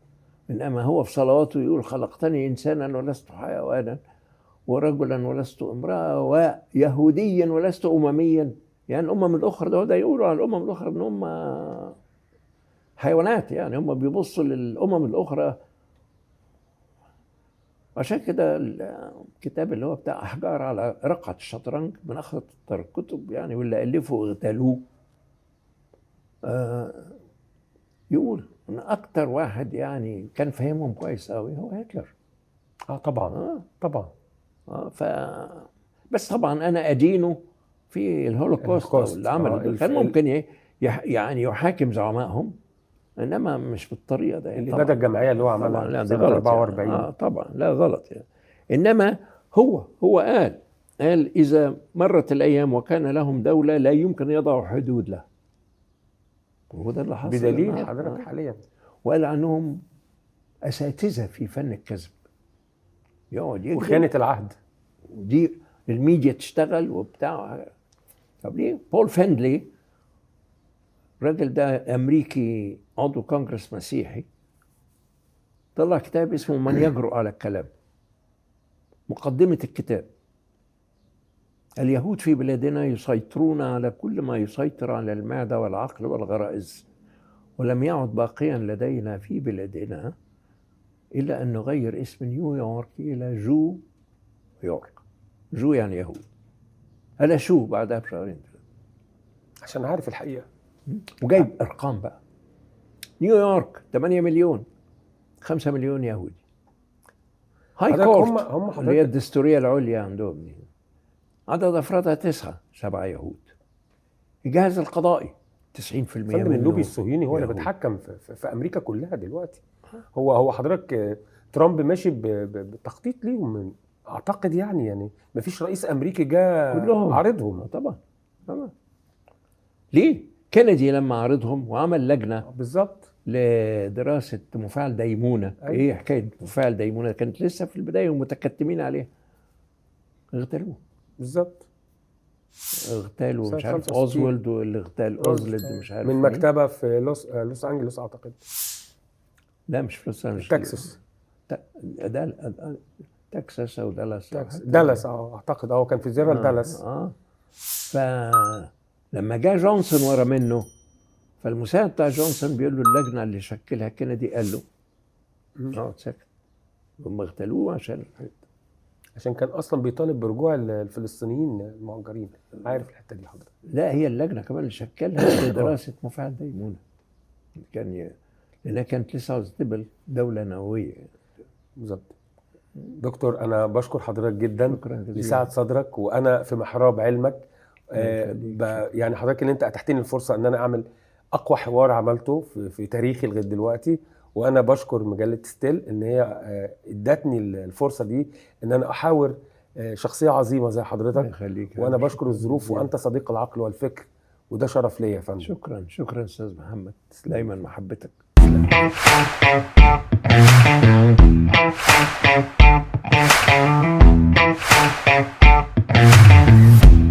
انما هو في صلواته يقول: خلقتني انسانا ولست حيوانا، ورجلا ولست امراة، ويهوديا ولست امميا. يعني الامم الاخرى ده يقولوا على الامم الاخرى ان هم حيوانات، يعني هم بيبصوا للامم الاخرى. عشان كده الكتاب اللي هو بتاع احجار على رقعه الشطرنج من اخطر الكتب يعني، واللي الفه اغتالوه، يقول ان اكتر واحد يعني كان فاهمهم كويس قوي هو هتلر. طبعا. طبعا. بس طبعا انا ادينه في الهولوكوست اللي عمله، كان ممكن يعني يحاكم زعمائهم، انما مش بالطريقة ده. اللي بدا الجمعية اللي هو عملها سنة 44. يعني. طبعا لا غلط يعني. انما هو قال اذا مرت الايام وكان لهم دولة لا يمكن يضعوا حدود لها. وهو ده اللي حصل بدليل حضرتك حاليا. وقال عنهم اساتذة في فن الكذب، يقعد يكذب وخيانة العهد، ودي الميديا تشتغل وبتاع. طب ليه؟ بول فندلي الراجل ده امريكي عضو كونجرس مسيحي، طلع كتاب اسمه من يجرؤ على الكلام. مقدمة الكتاب: اليهود في بلادنا يسيطرون على كل ما يسيطر على المعدة والعقل والغرائز، ولم يعد باقيا لدينا في بلادنا إلا أن نغير اسم نيويورك إلى جو يورك. جو يعني يهود. ألا شو بعدها بشهرين عشان عارف الحقيقة، وجايب أرقام بقى. نيويورك 8 مليون، 5 مليون يهودي. High Court هم اللي هي الدستورية العليا عندهم دي عدد أفرادها 9، 7 يهود. الجهاز القضائي 90% منه اللوبي الصهيوني هو اللي بيتحكم في أمريكا كلها دلوقتي. هو حضرتك ترامب ماشي بتخطيط ليهم اعتقد، يعني مفيش رئيس امريكي جه كلهم عارضهم. طبعا طبعا. ليه؟ كينيدي لما عارضهم وعمل لجنة بالظبط لدراسة مفاعل ديمونه. أيوة. ايه حكاية مفاعل ديمونه؟ كانت لسه في البداية ومتكتمين عليها. اغتالوه. بالظبط، اغتالوا مش عارف 65. اوزولد، واللي اغتال اوزولد مش عارف من مين. مكتبه في لوس انجلوس اعتقد. لا مش في لوس انجلوس، تكساس. تكساس او دالاس. دالاس اعتقد، كان في زيارة لدالاس. فلما جاء جونسون ورا منه، فالمساعد بتاع جونسون بيقول له اللجنة اللي شكلها كندي، قال له اقعد ساكت. هم اغتالوه عشان عشان كان اصلا بيطالب برجوع الفلسطينيين المهجرين. عارف الحتة دي حضرتك؟ لا، هي اللجنة كمان اللي شكلها لدراسة مفاعل ديمونه، كان لانها كانت لسه عاوزه تبقى دولة نووية. بالظبط. دكتور انا بشكر حضرتك جدا لسعه صدرك، وانا في محراب علمك. يعني حضرتك ان انت اتحتني الفرصة ان انا اعمل اقوى حوار عملته في تاريخي لغاية دلوقتي، وانا بشكر مجلة ستيل ان هي ادتني الفرصة دي ان انا احاور شخصية عظيمة زي حضرتك. وانا بشكر الظروف، وانت صديق العقل والفكر، وده شرف ليا يا فندم. شكرا شكرا استاذ محمد، دايما محبتك.